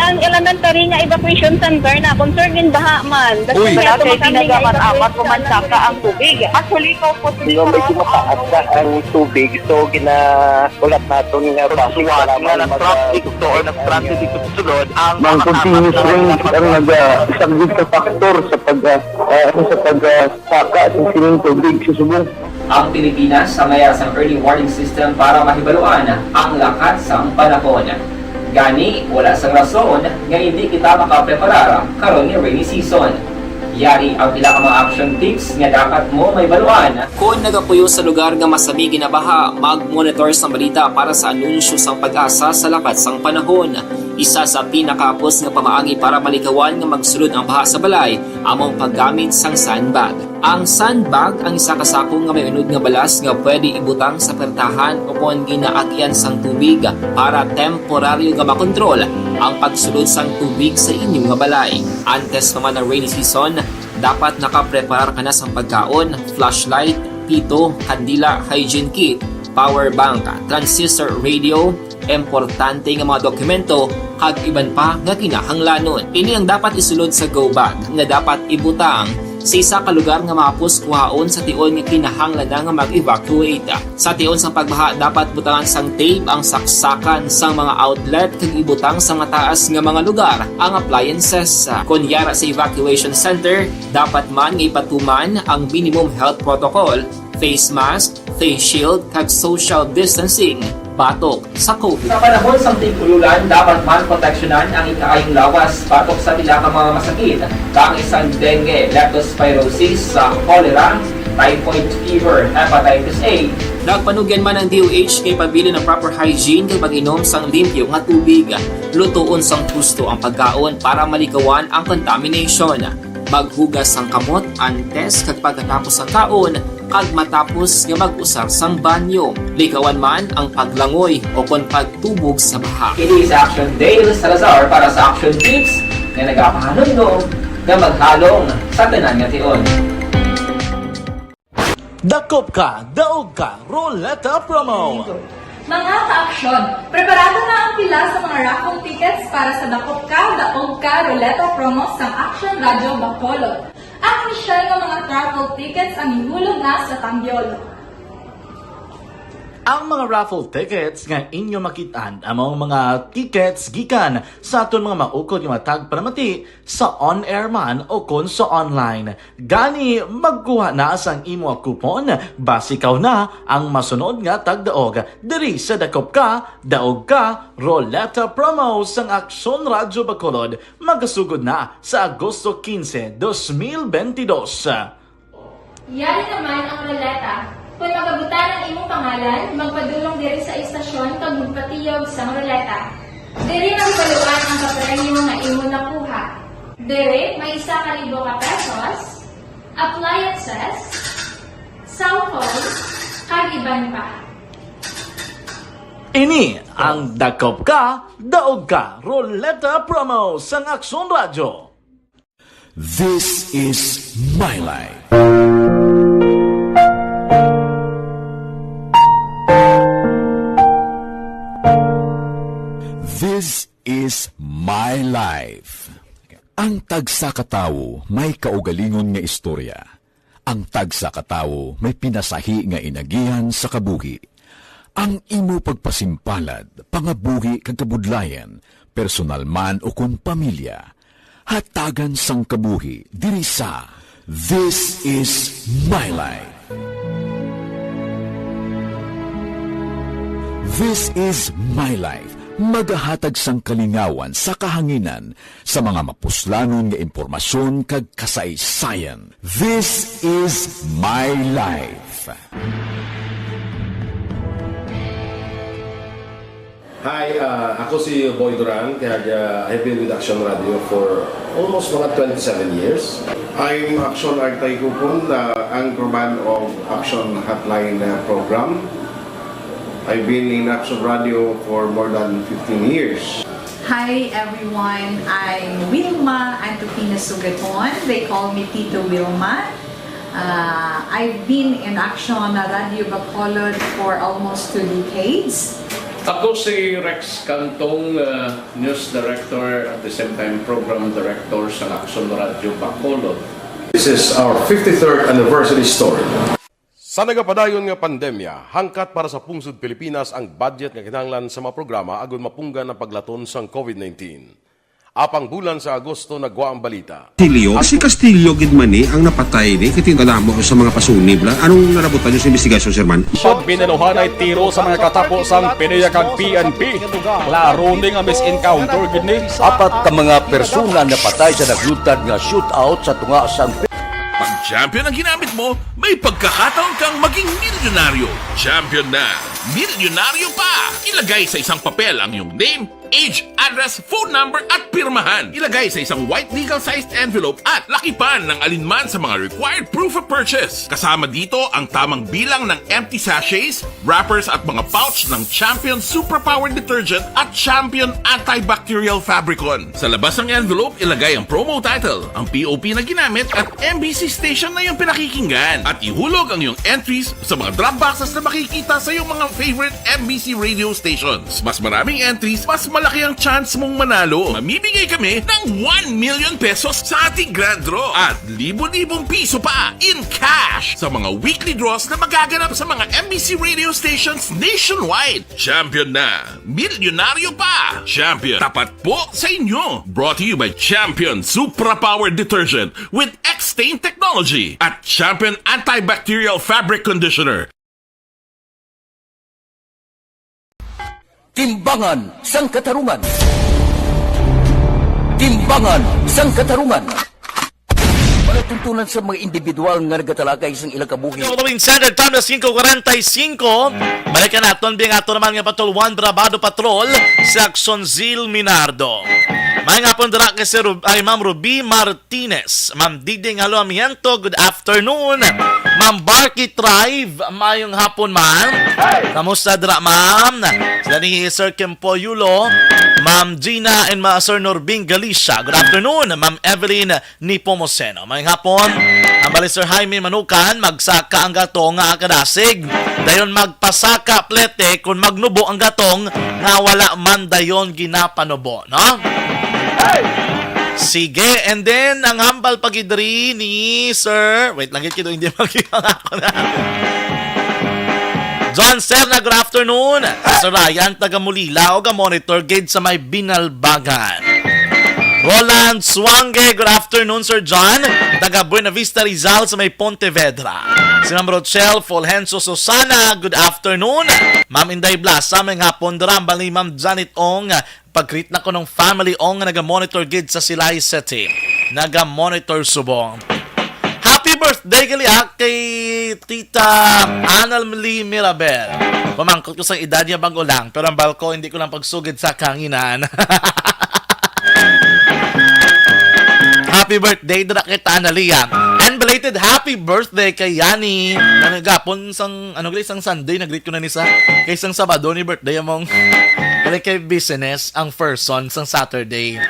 Ang elementary nga evacuation center na concerned in baha man. Uy. Wala kay pinagamat-amat, umansaka ang tubig. Actually, ikaw po, medyo mataas na ang tubig, so ginaulat naton nga basi nga nag-traffic to or nag-transit dito sa sulod ang mga continuous rains ang nagsagot sa factor sa pag, ah, ah, ano, sa pag, ah, saka sa sining tubig sa subong. Ang Pilipinas sa mayar sang early warning system para mahibaluan ang lakat sang panahon. Gani, wala sang rason nga indi kita makapreparar karon nga rainy season. Yari ang pila ka mga action tips nga dapat mo mahibaluan. Kon nagapuyo sa lugar nga masami ginabaha, mag-monitor sang balita para sa anunsyo sang PAGASA sa lakat sang panahon. Isa sa pinakahapos nga pamaagi para malikawan nga magsulod ang baha sa balay amo ang paggamit sang sandbag. Ang sandbag ang isa ka sako nga may unod nga balas nga pwede ibutang sa pertahan ukon ginaagian sang tubig para temporaryo nga makontrol ang pagsulod sang tubig sa inyo nga balay. Antes pa man ang rainy season, dapat nakapreparar ka na sang pagkaon, flashlight, pito, kandila, hygiene kit, power bank, transistor radio, importante nga mga dokumento, kag iban pa nga kinahanglanon. Ini ang dapat isulod sa go bag nga dapat ibutang sa isa ka lugar nga mahapos kuhaon sa tion nga kinahanglan na nga mag-evacuate. Sa tion sang pagbaha, dapat butangan sang tape ang saksakan sang mga outlet kag ibutang sa mataas nga mga lugar ang appliances. Kon yara sa evacuation center, dapat man nga ipatuman ang minimum health protocol, face mask, face shield, kag social distancing batok sa COVID. Sa panahon sang tig-ululan, dapat man proteksyonan ang ikaayong lawas batok sa pila ka mga masakit, kaangay sang dengue, leptospirosis, sa cholera, typhoid fever, hepatitis A. Nagpanugyan man ang D O H nga ipabilin ang proper hygiene kag pag-inom sang limpyo nga tubig. Lutoon sang husto ang pagkaon para malikawan ang contamination. Maghugas sang kamot antes kag pagkatapos sang kaon, kag matapos nga mag-usar sang banyo. Likawan man ang paglangoy ukon pagtubog sa baha. Ini si Action Dale Salazar para sa Action Tips nga nagapahanumdom nga maghalong sa tanan nga tion. Dakop ka, daog ka, Roleta Promo! Mga ka-aksyon, preparado na ang pila sa mga raffle tickets para sa Dakop Ka, Daog Ka Roleta Promo sang Action Radio Bacolod. Ang inisyal nga mga raffle tickets ang ihulog na sa Tambiolo. Ang mga raffle tickets nga inyo makit-an amo ang mga tickets gikan sa aton mga maukod nga mga tagpanamati sa on-air man o kon sa online. Gani, magkuha na sang imo coupon, basi ikaw na ang masunod nga tagdaog diri sa Dakop Ka, Daog Ka, Roleta Promo sang Aksyon Radyo Bacolod, magasugod na sa Agosto quince, dos mil veintidós. Yari naman ang roleta. Kon magabutang ang imong pangalan, magpadulong diri sa istasyon kag magpatiyog sang ruleta. Diri magpaluan ang kapremyo nga imo nakuha. Diri may isa ka libo ka pesos, appliances, cellphone, kag iban pa. Ini ang Dakop Ka, Daog Ka Ruleta Promo sang Aksyon Radyo. This is my life. This is my life. Ang tagsa ka tawo may kaugalingon nga istorya. Ang tagsa ka tawo may pinasahi nga inagihan sa kabuhi. Ang imo pagpasimpalad, pangabuhi kag kabudlayan, personal man o kon pamilya, hatagan sang kabuhi diri sa This Is My Life. This Is My Life, magahatag sang kalingawan sa kahanginan sa mga mapuslanon nga impormasyon kag kasaysayan. This Is My Life. Hi, uh, ako si Boy Duran, kag uh, I've been with Action Radio for almost mga twenty-seven years. I'm Action Artay Kupon, uh, anchorman of Action Hotline uh, program. I've been in Action Radio for more than fifteen years. Hi everyone, I'm Wilma Antokina Sugaton. They call me Tito Wilma. Uh, I've been in Action Radio Bacolod for almost two decades. Ako si Rex Cantong, uh, News Director at the same time Program Director sa Action Radio Bacolod. This is our fifty-third anniversary story. Sa nagapadayon nga pandemya, hangkat para sa pungsod Pilipinas ang budget nga kinahanglan sa mga programa agud mapunggan ang paglaton sang COVID nineteen. Apang bulan sa Agosto nagwa ang balita. Castillo? Si Castillo gid man ni ang napatay ni, kay kadamo sa mga pasunib lang. Anong narabutan niyo sa investigasyon, Sir Man? Pag binaluhan ay tiro sa mga katapo sang PDEA kag P N P. Klaro ni nga mis-encounter gid ni. Apat ka mga persona napatay sa naglutad nga shootout sa tunga sang Pag champion ang ginamit mo, may pagkakataon kang maging milyonaryo. Champion na! Milyonaryo pa! Ilagay sa isang papel ang iyong name, age, address, phone number, at pirmahan. Ilagay sa isang white legal-sized envelope at lakipan ng alinman sa mga required proof of purchase. Kasama dito ang tamang bilang ng empty sachets, wrappers at mga pouch ng Champion Superpower Detergent at Champion Antibacterial Fabricon. Sa labas ng envelope, ilagay ang promo title, ang P O P na ginamit at M B C station na iyong pinakikinggan. At ihulog ang iyong entries sa mga drop boxes na makikita sa iyong mga favorite M B C radio stations. Mas maraming entries, mas malaki ang chance mong manalo. Mamimigay kami ng one million pesos sa ating grand draw at libo-libong piso pa in cash sa mga weekly draws na magaganap sa mga M B C radio stations nationwide. Champion na! Milyonaryo pa! Champion, tapat po sa inyo! Brought to you by Champion Supra Power Detergent with X-Stain Technology at Champion Antibacterial Fabric Conditioner. Timbangan sang Katarungan. Timbangan sang Katarungan. Palatuntunan sa mga individual nga nagatalakay sang ilang kabuhi. Ito ang Standard Time na singko kuwarenta y singko. Balikan naton, biyang ato naman nga Patrol One, Brabado Patrol sa Aksyon Zil Minardo. May nga pon dira kay Sir Rub-, ay, Ma'am Ruby Martinez. Ma'am Didi Ngalo Amiento, good afternoon. Ma'am Barky Tribe, mayong hapon, ma'am. Kamusta dira, ma'am? Sila ni Sir Kimpo Yulo, Ma'am Gina, and Ma-, Sir Norbing Galicia. Good afternoon, Ma'am Evelyn Nepomuceno. Mayong hapon. Ang bali, Sir Jaime Manukan, magsaka ang gatong nga kadasig. Dayon magpasaka plete kung magnubo ang gatong nga wala man dayon ginapanubo, no? Sige, and then ang hambal pa gid diri ni Sir, wait lang gid, hindi makita ako na. John Serna, good afternoon. Sir Ryan, taga Mulila, o ga-monitor gid sa may Binalbagan. Roland Suange, good afternoon, Sir John. Taga Buena Vista, Rizal, sa may Pontevedra. Si Ma'am Rochelle Fulgencio Susana, good afternoon. Ma'am Inday Blasa, may hapon dira, bali Ma'am Janet Ong, pag-greet na ko ng family Ong nga naga-monitor gid sa Silay City. Naga-monitor subong. Happy birthday gali, ah, kay Tita Annalie Mirabel. Pamangkot ko sa edad niya, bag-o lang, pero ang balko, hindi ko lang pagsugid sa kanginan. Happy birthday dira kay Tita Annalie, ah. And belated happy birthday kay Yani. Nagagapon sang, ano gali, sang Sunday, nag-greet ko na ni sa. Kay sang Sabado ni birthday among. Gali kay business ang person sang Saturday.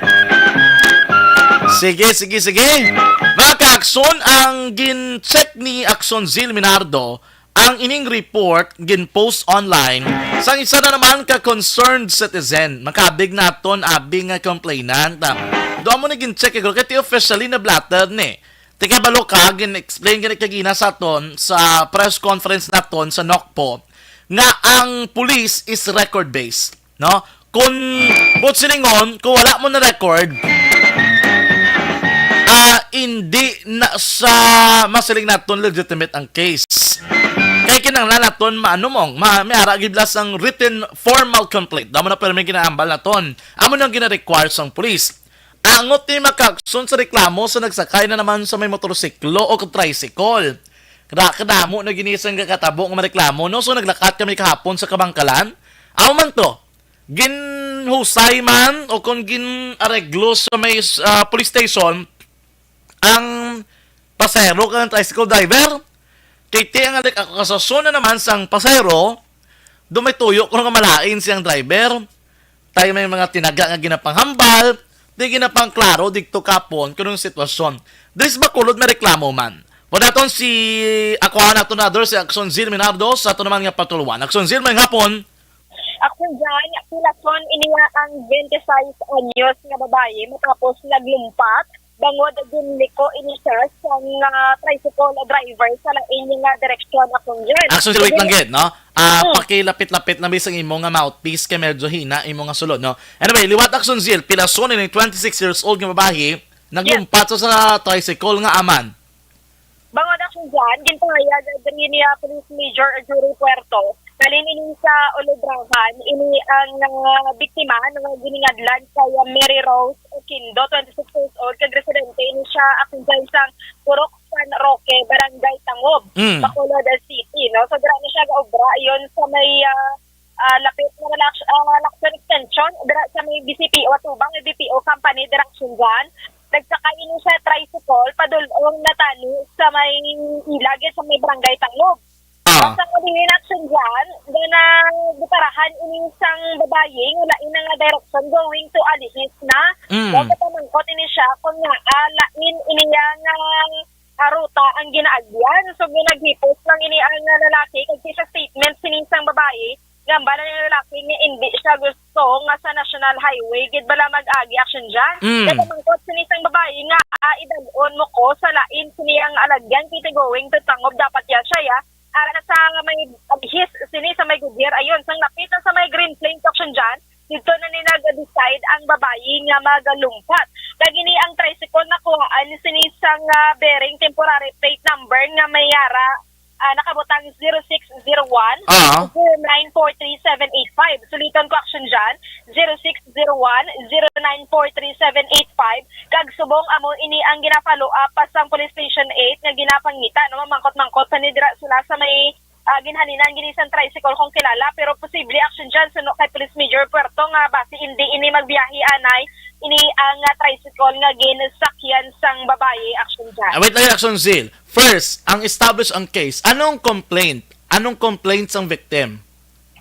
Sige, sige, sige. Mga kaakson, ang gin-check ni Akson Zil Minardo, ang ining report gin-post online sang isa na naman ka concerned citizen. Makabig naton abi nga complainant. Ah, do mo na gin-check, igro, kay ti officially na-blotter ni. Ti kabalo ka, gin-explain gani kagina sa aton sa press conference naton sa NOCPO nga ang police is record-based, no? Kung, buot silingon, kung wala mo na record, ah, hindi na sa masiling naton legitimate ang case. Kay kinahanglan naton maano mo, ma, may ara gid bala sang written formal complaint. Damo na permi ginaambal naton. Amo nang gina-require sang police. Angot ni mga kaakson sa reklamo sa nagsakay na naman sa may motorsiklo o tricycle. Kada kadamo na gini sang kakatabo nga mareklamo, no? So, naglakat kami kahapon sa Kabangkalan. Amo man to, ginhusay man o kung gin-areglo sa may, ah, police station ang pasahero kag tricycle driver. Kay ti ang alik ako kasason na naman sang pasahero, do may tuyo ko nga malain siyang driver. Tayo may mga tinaga nga ginapanghambal, di ginapangklaro digto kapon kunong sitwasyon. Diri sa Bacolod may reklamo man. Wala ton si, ako nato na, si Action Zil Minardo sa ato naman nga patulwan. Action Zil, may hapon. Action dyan, pilason iniya ang twenty-six anyos nga babayi matapos naglumpat bangod ginliko ini siya sang, ah, tricycle driver sa lain nga direksyon, Action dyan. Action Zil, wait lang gid, no? Ah, Hmm. Pakilapit-lapit na bisang imo nga mouthpiece kay medyo hina imo nga sulod, no? Anyway, liwat Action Zil, pilason ini twenty-six years old nga babayi, naglumpat sa, sa tricycle nga aman. Bangod Action dyan, ginpahayag diri ni, ah, Police Major Jury Puerto, halin ini sa Ulubrahan, ini ang, ah, biktima nga giningadlan kay, ah, Mary Rose Oquindo, twenty-six years old, kag residente ini siya, Action dyan, sang Purok San Roque, Barangay Tangob, Mm. Bacolod City, no? So, dira na siya gaobra, ayon sa may, ah, ah, lapit na Lacson, ah, Lacson Extension, dira sa may B C P O, atubang may B P O company, dira Action dyan. Nagsakay ini sa tricycle, padul-ong natani sa may ilagid sa may Barangay Tangob. Ah. Sa kalingon Action dyan, gana gitarahan ini sang babayi nga lain na nga direction going to Alihis na. Mm. Daw kapamangkot ini siya kung nga, ah, lain ini nga, ah, ruta ang ginaagyan. So, ginaghipos lang ini ang, ah, lalaki kag sa statement sini sang babayi, nga hambal ni lalaki nga indi siya gusto nga sa National Highway gid bala mag-agi Action dyan. Mm. Kaya mangkot sini sang babayi nga, ah, idalon mo ko sa lain sini ang alagyan, kay going to Tangob dapat ya siya, ya. Ara na sa may Alihis sini sa may Goodyear, ayon, sang lapit na sa may Green Plains Action dyan, dito na ni nag-decide ang babayi nga magalumpat. Kag ini ang tricycle nakuhaan sini sang, ah, bearing temporary plate number nga may ara, ah, nakabutang zero six zero one, Ah. zero nine four three seven eight five. Suliton ko Action dyan, zero six zero one, zero nine four three seven eight five. Kag subong amo ini ang gina-follow up pa sang Police Station eight nga ginapangita, no? Mamangkot-mangkot sa nidra sila sa may, ah, ginhalinan gini sang tricycle kung kilala, pero posible Action dyan suno kay Police Major Puerto nga basi indi ini magbiyahe anay ini ang, ah, tricycle nga ginsakyan sang babayi Action dyan. Ah, wait lang, Action Zil. First, ang establish ang case. Anong complaint? Anong complaint sang victim?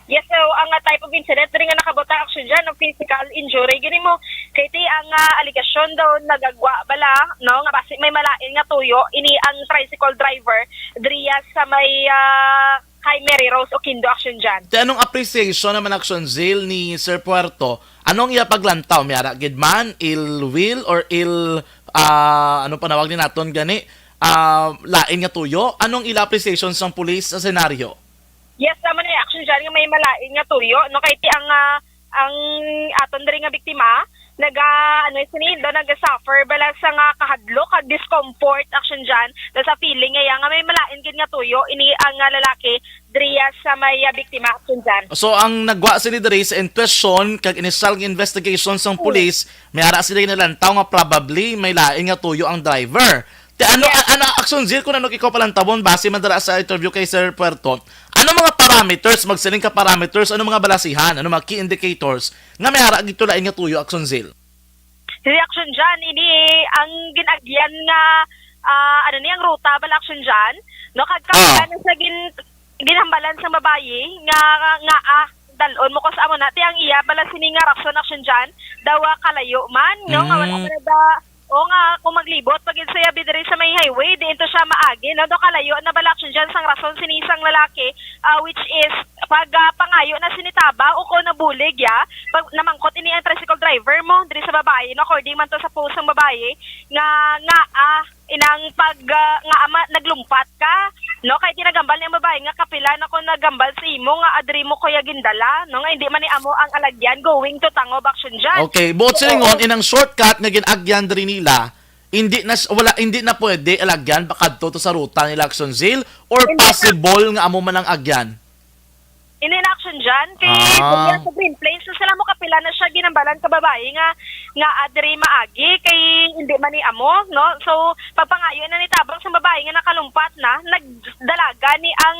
Yes, so ang, ah, type of incident diri nga nakabutang Action dyan, ang physical injury gini mo. Kay ti ang, ah, alegasyon daw nagagwa bala, no, nga basi may malain nga tuyo ini ang tricycle driver diriya sa may, ah, kay Mary Rose Oquindo Action dyan. Ti anong appreciation naman Action Zil ni Sir Puerto? Anong iya paglantaw? May ara gid man, ill will or ill, ah, ano panawag ni naton gani? Ah, lain nga tuyo? Anong ila appreciation sang pulis sa senaryo? Yes, tama na yung Action dyan nga may malain nga tuyo, no? Kay ti ang, ah, ang aton diri nga biktima, naga, ano, sini, do, naga-suffer bala sa nga kahadlok, kag discomfort Action dyan, do sa feeling nga iya nga may malain gid nga tuyo, ini ang, ah, lalaki, diriya sa may, ah, biktima Action dyan. So, ang nagwa sini diri sa intuition kag initial nga investigation sang Hmm. pulis, may ara sila ginalantaw nga probably may lain nga tuyo ang driver. Te, ano, a- ano, Action Zil, kung ano ikaw palantabon, base man dira sa interview kay Sir Puerto, ano mga parameters, magsiling ka parameters, ano mga balasihan, ano mga key indicators nga may ara gitulain nga tuyo, Action Zil? Reaction dyan, ini ang ginagyan nga, ah, ano ni, ang ruta bala, Action dyan, no? Kag Ah. Kapila na sa gin-, ginhambalan sang babayi nga, nga, ah, dalon mo ko sa amo na, ti ang iya bala sini nga rason, Action dyan, daw, ah, kalayo man, no? Nga wala Mm. man da, o nga, kung maglibot pa gid siya bi diri sa may highway, diin to siya maagi, no? Daw kalayo na bala, Action dyan, sang rason sini sang lalaki, ah, which is pag, ah, pangayo na sini tabang o kung nabulig ya, pag namangkot ini ang tricycle driver mo diri sa babayi, no, according man to sa post sang babayi nga, nga, ah, inang pag, ah, nga ama naglumpat ka, no, kay ginagambal ni ang babayi nga kapila na ko nagambal sa imo nga adri mo kuya gindala, no, nga hindi man ni amo ang alagyan going to Tangob, Action dyan. Okay, buot silingon, inang shortcut nga gin-agyan diri nila, hindi na s-, wala, hindi na pwede alagyan pakadto to sa ruta nila, Action Zil, or Hindi na. Possible nga amo man ang agyan? Hindi na, Action dyan. Kay Ah. Kuya sa Green Plains, so sila mo kapila na siya ginambalan ka babayi nga, nga adri maagi, kay hindi man ni amo, no? So, pagpangayo na ni tabang sa babayi nga nakalumpat na, nagdalaga ni ang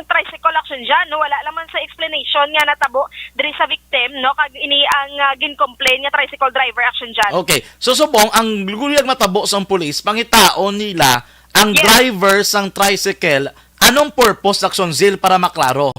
tricycle, Action dyan, no? Wala lang man sa explanation nga natabo diri sa victim, no? Kag ini ang, ah, gin-complain nga tricycle driver, Action dyan. Okay. So, subong, ang luguyag matabo sang pulis, pangitaon nila ang Yes. driver sang tricycle, anong purpose, Action Zil, para maklaro?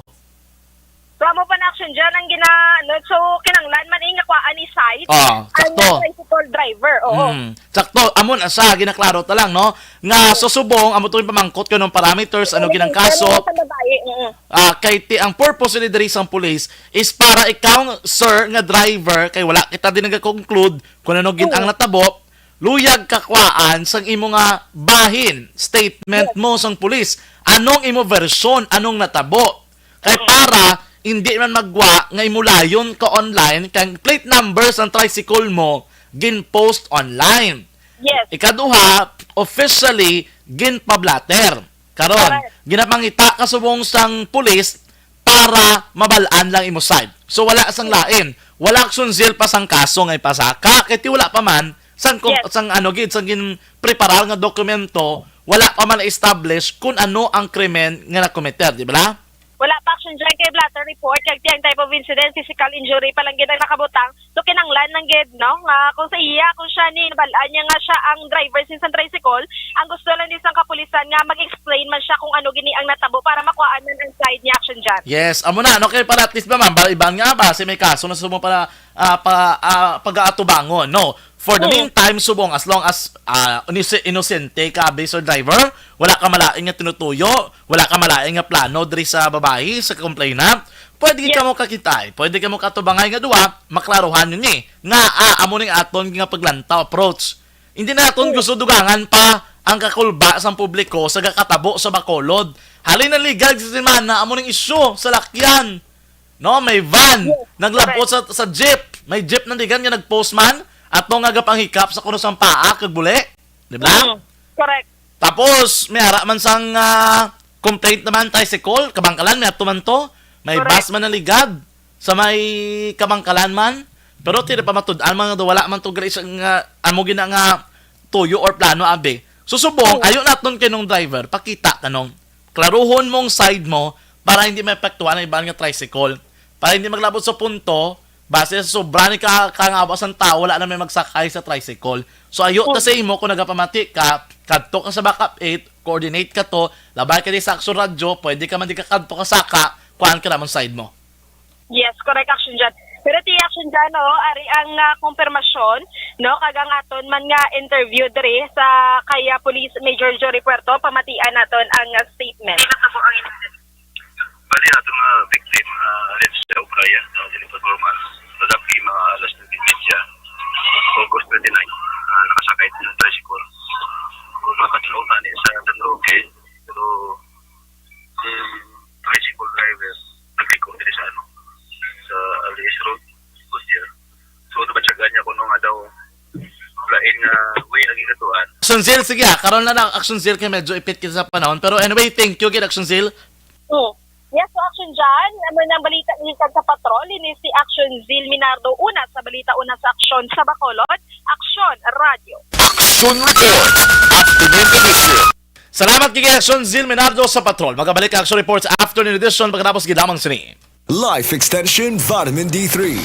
So, amo pa na, Action dyan ang gina-, ano, so, kinanglan man, eh, nga kuhaan ni side Ah, ang sakto. tricycle driver, oo. Mm, sakto. Amo na sa ginaklaro ta lang, no? Nga, so, subong, amo to yung pamangkot ko ng parameters, ano ginang kaso. Sa babae, mm. Ah, kay ti, ang purpose ni diri sang pulis is para ikaw, sir, nga driver, kay wala kita din nag-conclude kung ano gid ang Oo. natabo, luyag kakwaan sang imo nga bahin, statement Yes. mo sang pulis. Anong imo version? Anong natabo? Kay Mm. para hindi man magwa nga imulayon ka online kay ang plate number sang tricycle mo gin-post online. Yes. Ikaduha, officially ginpablatter. Karon, Correct. ginapangita ka subong sang pulis para mabal-an lang imo side. So, wala sang lain. Wala, Action Zil, pa sang kaso nga ipasaka, kay ti wala pa man sang ko-, Yes. sang ano gid, sang ginpreparar nga dokumento, wala pa man establish kung ano ang krimen nga nakometer, di ba? Wala pa, Action dyan, kay blotter report, kag ti ang type of incident, physical injury pa lang gid ang nakabutang. So, kinanglan lang gid, no, nga kung sa iya, kung siya ni, nabal-an niya nga siya ang driver sin sang tricycle, ang gusto lang din sang kapulisan nga mag-explain man siya kung ano gini ang natabo para makuhaan man ang side niya, Action dyan. Yes, amo na, no? Kay para at least ba, ma'am, ba, iban nga ba, si may kaso na subong para, ah, pa, ah, pag-aatubangon, no? For the Oo. meantime, subong, as long as, ah, inise-, inosente ka, abi, sir driver, wala ka malain nga tinutuyo, wala ka malain nga plano diri sa babayi, sa complainant, pwede Yes. ka mo kakitay, pwede ka mo katubangay nga duwa, maklaruhan yun ni. Nga, ah, amo ning aton nga paglantaw, approach. Hindi na aton Oo. gusto dugangan pa ang kakulba sang publiko sa gakatabo sa Bacolod. Halin na legal sa semana, amo ning isyu sa lakyan. No, may van. Yes, Naglabot correct. sa, sa jeep. May jeep na digan nga nag-post man. Ato nga gapanghikap sa kuno sang paa kag buli. Di ba? Mm, correct. Tapos, may ara man sang, ah, complaint naman, tricycle, Kabangkalan, may ato man to. May Correct. bus man naligad sa may Kabangkalan man. Pero ti na pa matud-an man nga wala man to gali sa nga amo gina nga tuyo or plano, abi. So, subong, Oo. ayo naton kay nung driver, pakita kanong klaruhon mong side mo para hindi maepektuhan ang iban nga tricycle. Para hindi maglabot sa punto, base sa sobra ni ka, kangawa sang tao, wala na may magsakay sa tricycle. So, ayo ta Oo. sa imo kung nagapamati ka, kadto ka sa backup eight, coordinate ka to, labay ka di sa Action Radyo, pwede ka man di ka kadto ka saka, kuhaan ka namon side mo. Yes, correct, Action dyan. Pero ti Action dyan, no, ari ang, ah, kumpirmasyon, no, kag ang aton man nga interview diri sa kay, ah, Police Major Jory Puerto, pamatian naton ang, ah, statement. Bali, ato nga victim, ah, alleged sa Ubraya, sa daily performance. Madapki mga alas nuebe media, August twenty-nine, ah, nakasakay din ng tricycle. Mga katulong tani sa San Roque, pero ang tricycle driver nagliko diri sa, ano, sa Alias Road, Goodyear. So, nabatyagan niya kuno nga daw lain nga way ang gigatuan. Action Zil, sige, ah, karon na lang, Action Zil, kay medyo ipit kita sa panahon. Pero anyway, thank you gid, Action Zil. Oo. Yes, so Action John, amo nang balita gikan sa Patrol, ini si Action Zil Minardo, una sa balita, una sa Aksyon sa Bacolod, Aksyon Radio. Action Report, Afternoon Edition. Salamat kay Action Zil Minardo sa Patrol. Magabalik ang Action Reports Afternoon Edition pagkatapos gid lamang sini. Life Extension Vitamin D three.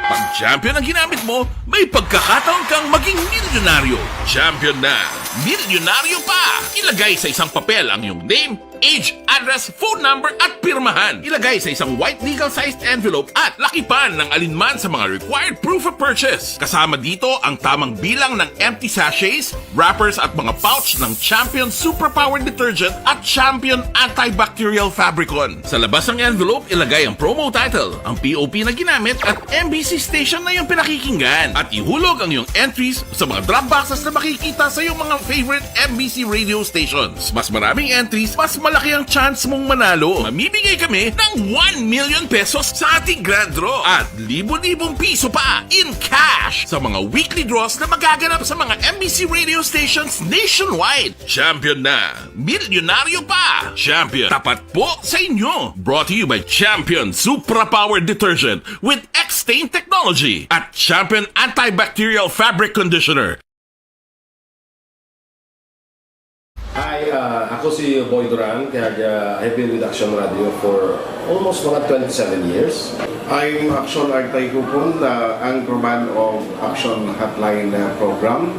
Pag champion ang ginamit mo, may pagkakataon kang maging milyonaryo. Champion na, milyonaryo pa! Ilagay sa isang papel ang iyong name, age, address, phone number, at pirmahan. Ilagay sa isang white legal-sized envelope at lakipan ng alinman sa mga required proof of purchase. Kasama dito ang tamang bilang ng empty sachets, wrappers, at mga pouch ng Champion Superpower Detergent at Champion Antibacterial Fabricon. Sa labas ng envelope, ilagay ang promo title, ang P O P na ginamit, at M B C station na iyong pinakikinggan. At ihulog ang iyong entries sa mga drop boxes na makikita sa iyong mga favorite M B C radio stations. Mas maraming entries, mas malaki ang chance mong manalo. Mamimigay kami ng one million pesos sa ating grand draw at libo-libong piso pa in cash sa mga weekly draws na magaganap sa mga M B C radio stations nationwide. Champion na! Milyonaryo pa! Champion, tapat po sa inyo! Brought to you by Champion Supra Power Detergent with X-Stain Technology at Champion Antibacterial Fabric Conditioner. Hi, ah, ako si Boy Duran, kag, ah, I've been with Action Radio for almost mga twenty-seven years. I'm Action Artay Kupon, ah, anchorman of Action Hotline, ah, program.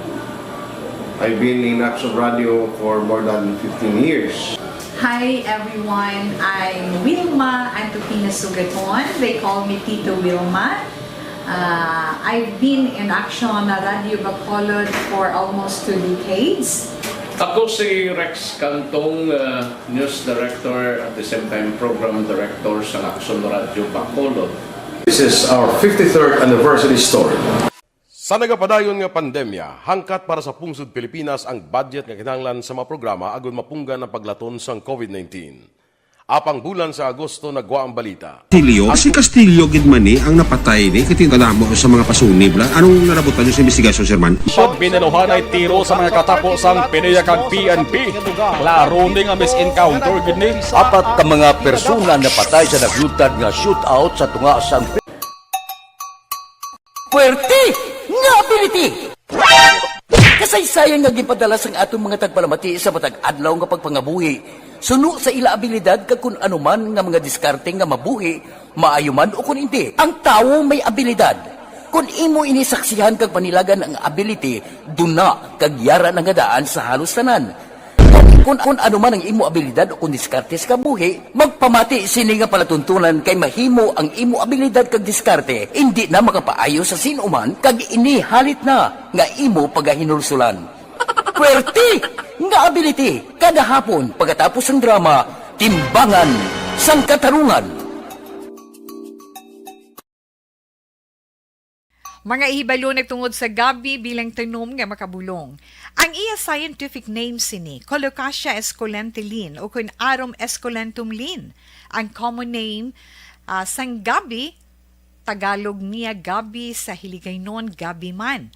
I've been in Action Radio for more than fifteen years. Hi everyone, I'm Wilma Antupina Sugaton. They call me Tito Wilma. Uh, I've been in Action Radio Bacolod for almost two decades. Ako si Rex Cantong, uh, news director, at the same time program director sa Action Radio Bacolod. This is our fifty-third anniversary story. Sa nagapadayon nga pandemya, hangkat para sa pungsod Pilipinas ang budget nga kinahanglan sa mga programa agud mapunggan ang paglaton sang COVID nineteen. Apang bulan sa Agosto nagwa ang balita. Castillo, si Castillo gid man ni ang napatay ni, kay kadamo sa mga pasunib lang. Anong nalabutan niyo sa investigasyon, Sir Man? Pag binaluhanay tiro sa mga katapo sang PDEA kag P N P, klaro ni nga mis-encounter gid ni. Apat ka mga persona napatay sa naglutad nga shootout sa tunga sang Puwerte nga ability! Kasaysayan nga ginpadala sang aton mga tagpalamati sa matag adlaw nga pagpangabuhi, suno sa ila abilidad kag kun ano man nga mga diskarte nga mabuhi, maayo man o kun indi. Ang tawo may abilidad. Kun imo ini saksihan kag panilagan ang ability, duna kag yara na nga daan sa halos tanan. Kun, kun ano man ang imo abilidad o kun diskarte sa kabuhi, magpamati sini nga palatuntunan kay mahimo ang imo abilidad kag diskarte indi na makapaayo sa sin-o man kag ini halit na nga imo pagahinulsulan. Puwerte nga ability kada hapon pagkatapos sang drama, Timbangan sang Katarungan. Mga hibalo nagtungod sa gabi bilang tanom nga makabulong. Ang iya scientific name sini, Colocasia esculenta Lin, o kun Arum esculentum Lin. Ang common name, ah, sang gabi, Tagalog niya gabi, sa Hiligaynon gabi man.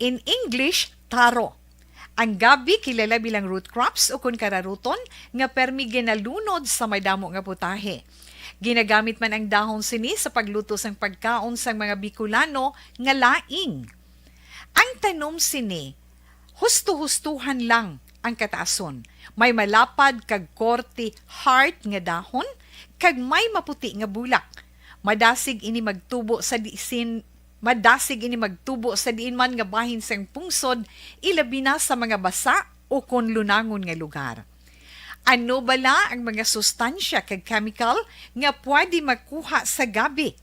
In English, taro. Ang gabi kilala bilang root crops o kun kararuton nga permi ginalunod sa madamo nga putahe. Ginagamit man ang dahon sini sa pagluto sang pagkaon sang mga Bicolano nga laing. Ang tanom sini, husto-hustuhan lang ang kataason. May malapad kag korte heart nga dahon kag may maputi nga bulak. Madasig ini magtubo sa disin Madasig ini magtubo sa diin man nga bahin sang pungsod, ilabi na sa mga basa o kon lunangon nga lugar. Ano bala ang mga sustansya kag chemical nga pwede makuha sa gabi?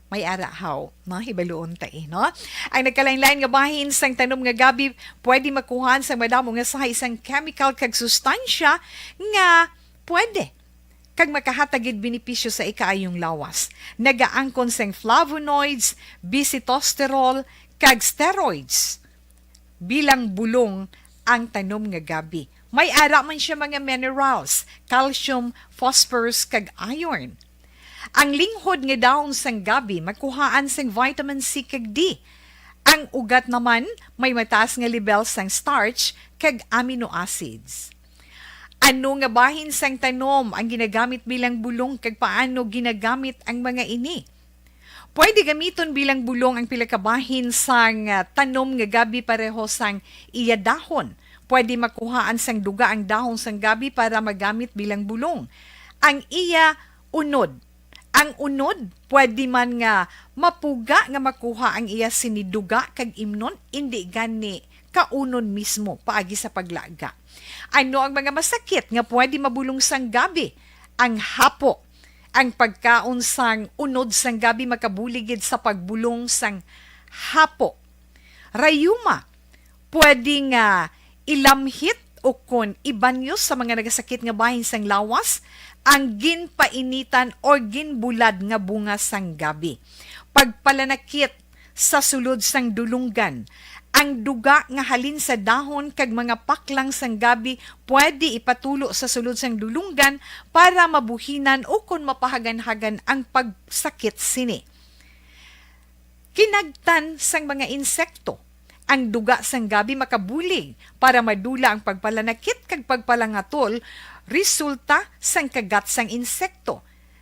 May ara haw, mahibaluon ta, eh, no? Ang nagkalain-lain nga bahin sang tanom nga gabi pwede makuhaan sang madamo nga sahi sang chemical kag sustansya nga pwede kag makahatag gid benepisyo sa ikaayong lawas. Nagaangkon sang flavonoids, bisitosterol, kag steroids. Bilang bulong ang tanom nga gabi. May ara man siya mga minerals, calcium, phosphorus, kag iron. Ang linghod nga dahon sang gabi makuhaan sang vitamin C kag D. Ang ugat naman may mataas nga lebel sang starch kag amino acids. Ano nga bahin sang tanom ang ginagamit bilang bulong, kag paano ginagamit ang mga ini? Pwede gamiton bilang bulong ang pila ka bahin sang, ah, tanom nga gabi pareho sang iya dahon. Pwede makuhaan sang duga ang dahon sang gabi para magamit bilang bulong. Ang iya unod. Ang unod, pwede man nga mapuga nga makuha ang iya sini duga kag imnon, indi gani kaunon mismo paagi sa paglaga. Ano ang mga masakit nga pwede mabulong sang gabi? Ang hapo. Ang pagkaon sang unod sang gabi makabulig gid sa pagbulong sang hapo. Rayuma, pwede nga ilamhit o kon ibanyos sa mga nagasakit nga bahin sang lawas ang ginpainitan or ginbulad nga bunga sang gabi. Pagpalanakit sa sulod sang dulunggan. Ang duga nga halin sa dahon kag mga paklang sang gabi pwede ipatulo sa sulod sang dulunggan para mabuhinan o kon mapahaganhagan ang pagsakit sini. Kinagtan sang mga insekto. Ang duga sang gabi makabulig para madula ang pagpalanakit kag pagpalangatol resulta sang kagat sang insekto.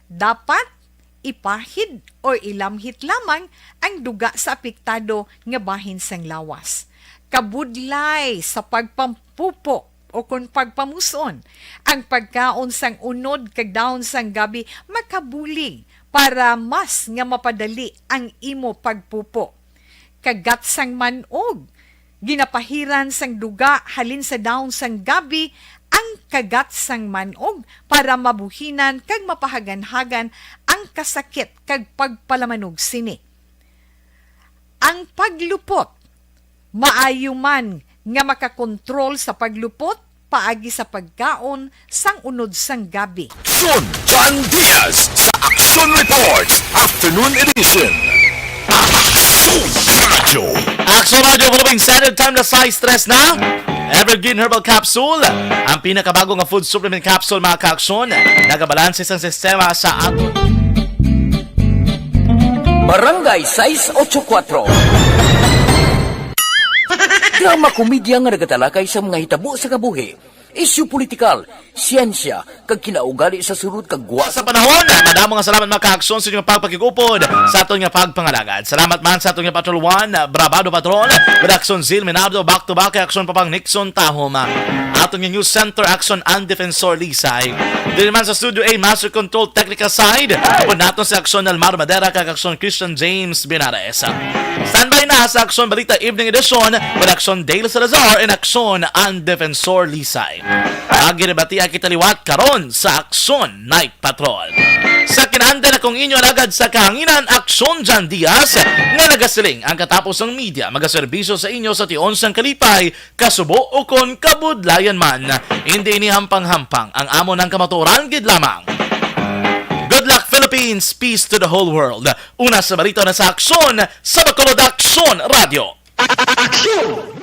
Dapat ipahid o ilamhit lamang ang duga sa apektado nga bahin sang lawas. Kabudlay sa pagpampupo o kon pagpamus-on, ang pagkaon sang unod kag dahon sang gabi makabulig para mas nga mapadali ang imo pagpupo. Kagat sang man-og. Ginapahiran sang duga halin sa dahon sang gabi ang kagat sang man-og para mabuhinan kag mapahaganhagan ang kasakit kag pagpalamanog sini. Ang paglupot. Maayo man nga makakontrol sa paglupot paagi sa pagkaon sang unod sang gabi. Aksyon, John Diaz sa Aksyon Reports Afternoon Edition. Aksyon Radyo. Aksyon Radyo, Philippine Standard Time na sais tres na. Evergreen Herbal Capsule, ang pinakabago nga food supplement capsule, mga ka-aksyon, nagabalanse sang sistema sa aton Barangay sais ocho kuatro. Drama komedya nga nagatalakay sa mga hitabo sa kabuhi, isyu politikal, siyensya, kag kinaugali sa sulod kag gwa sa panahon. Madamo nga salamat, mga ka-aksyon, sa inyong pagpakig-upod sa aton nga pagpangalagad. Salamat man sa aton nga Patrol One, Brabado Patrol, Redaksyon Zil Minardo, Back to Back kay Aksyon Papang Nixon Tahom, aton nga News Center, Aksyon and Defensor Lisay. Diri man sa Studio A, Master Control Technical Side, upod naton si Aksyon Almar Madera kag Aksyon Christian James Binares. Standby na sa Aksyon Balita Evening Edition with Aksyon Dale Salazar and Aksyon and Defensor Lisay. Agi na batia kita liwat karon sa Aksyon Night Patrol. Sa kinaandan, akong inyo alagad sa kahanginan, Aksyon John Diaz, nga nagasiling ang katapos sang media magaserbisyo sa inyo sa tion sang kalipay, kasubo, ukon kabudlayan man. Hindi ini hampang-hampang, ang amo nang kamatuoran gid lamang. Good luck, Philippines! Peace to the whole world! Una sa balita na sa Aksyon sa Bacolod Aksyon Radio. Aksyon!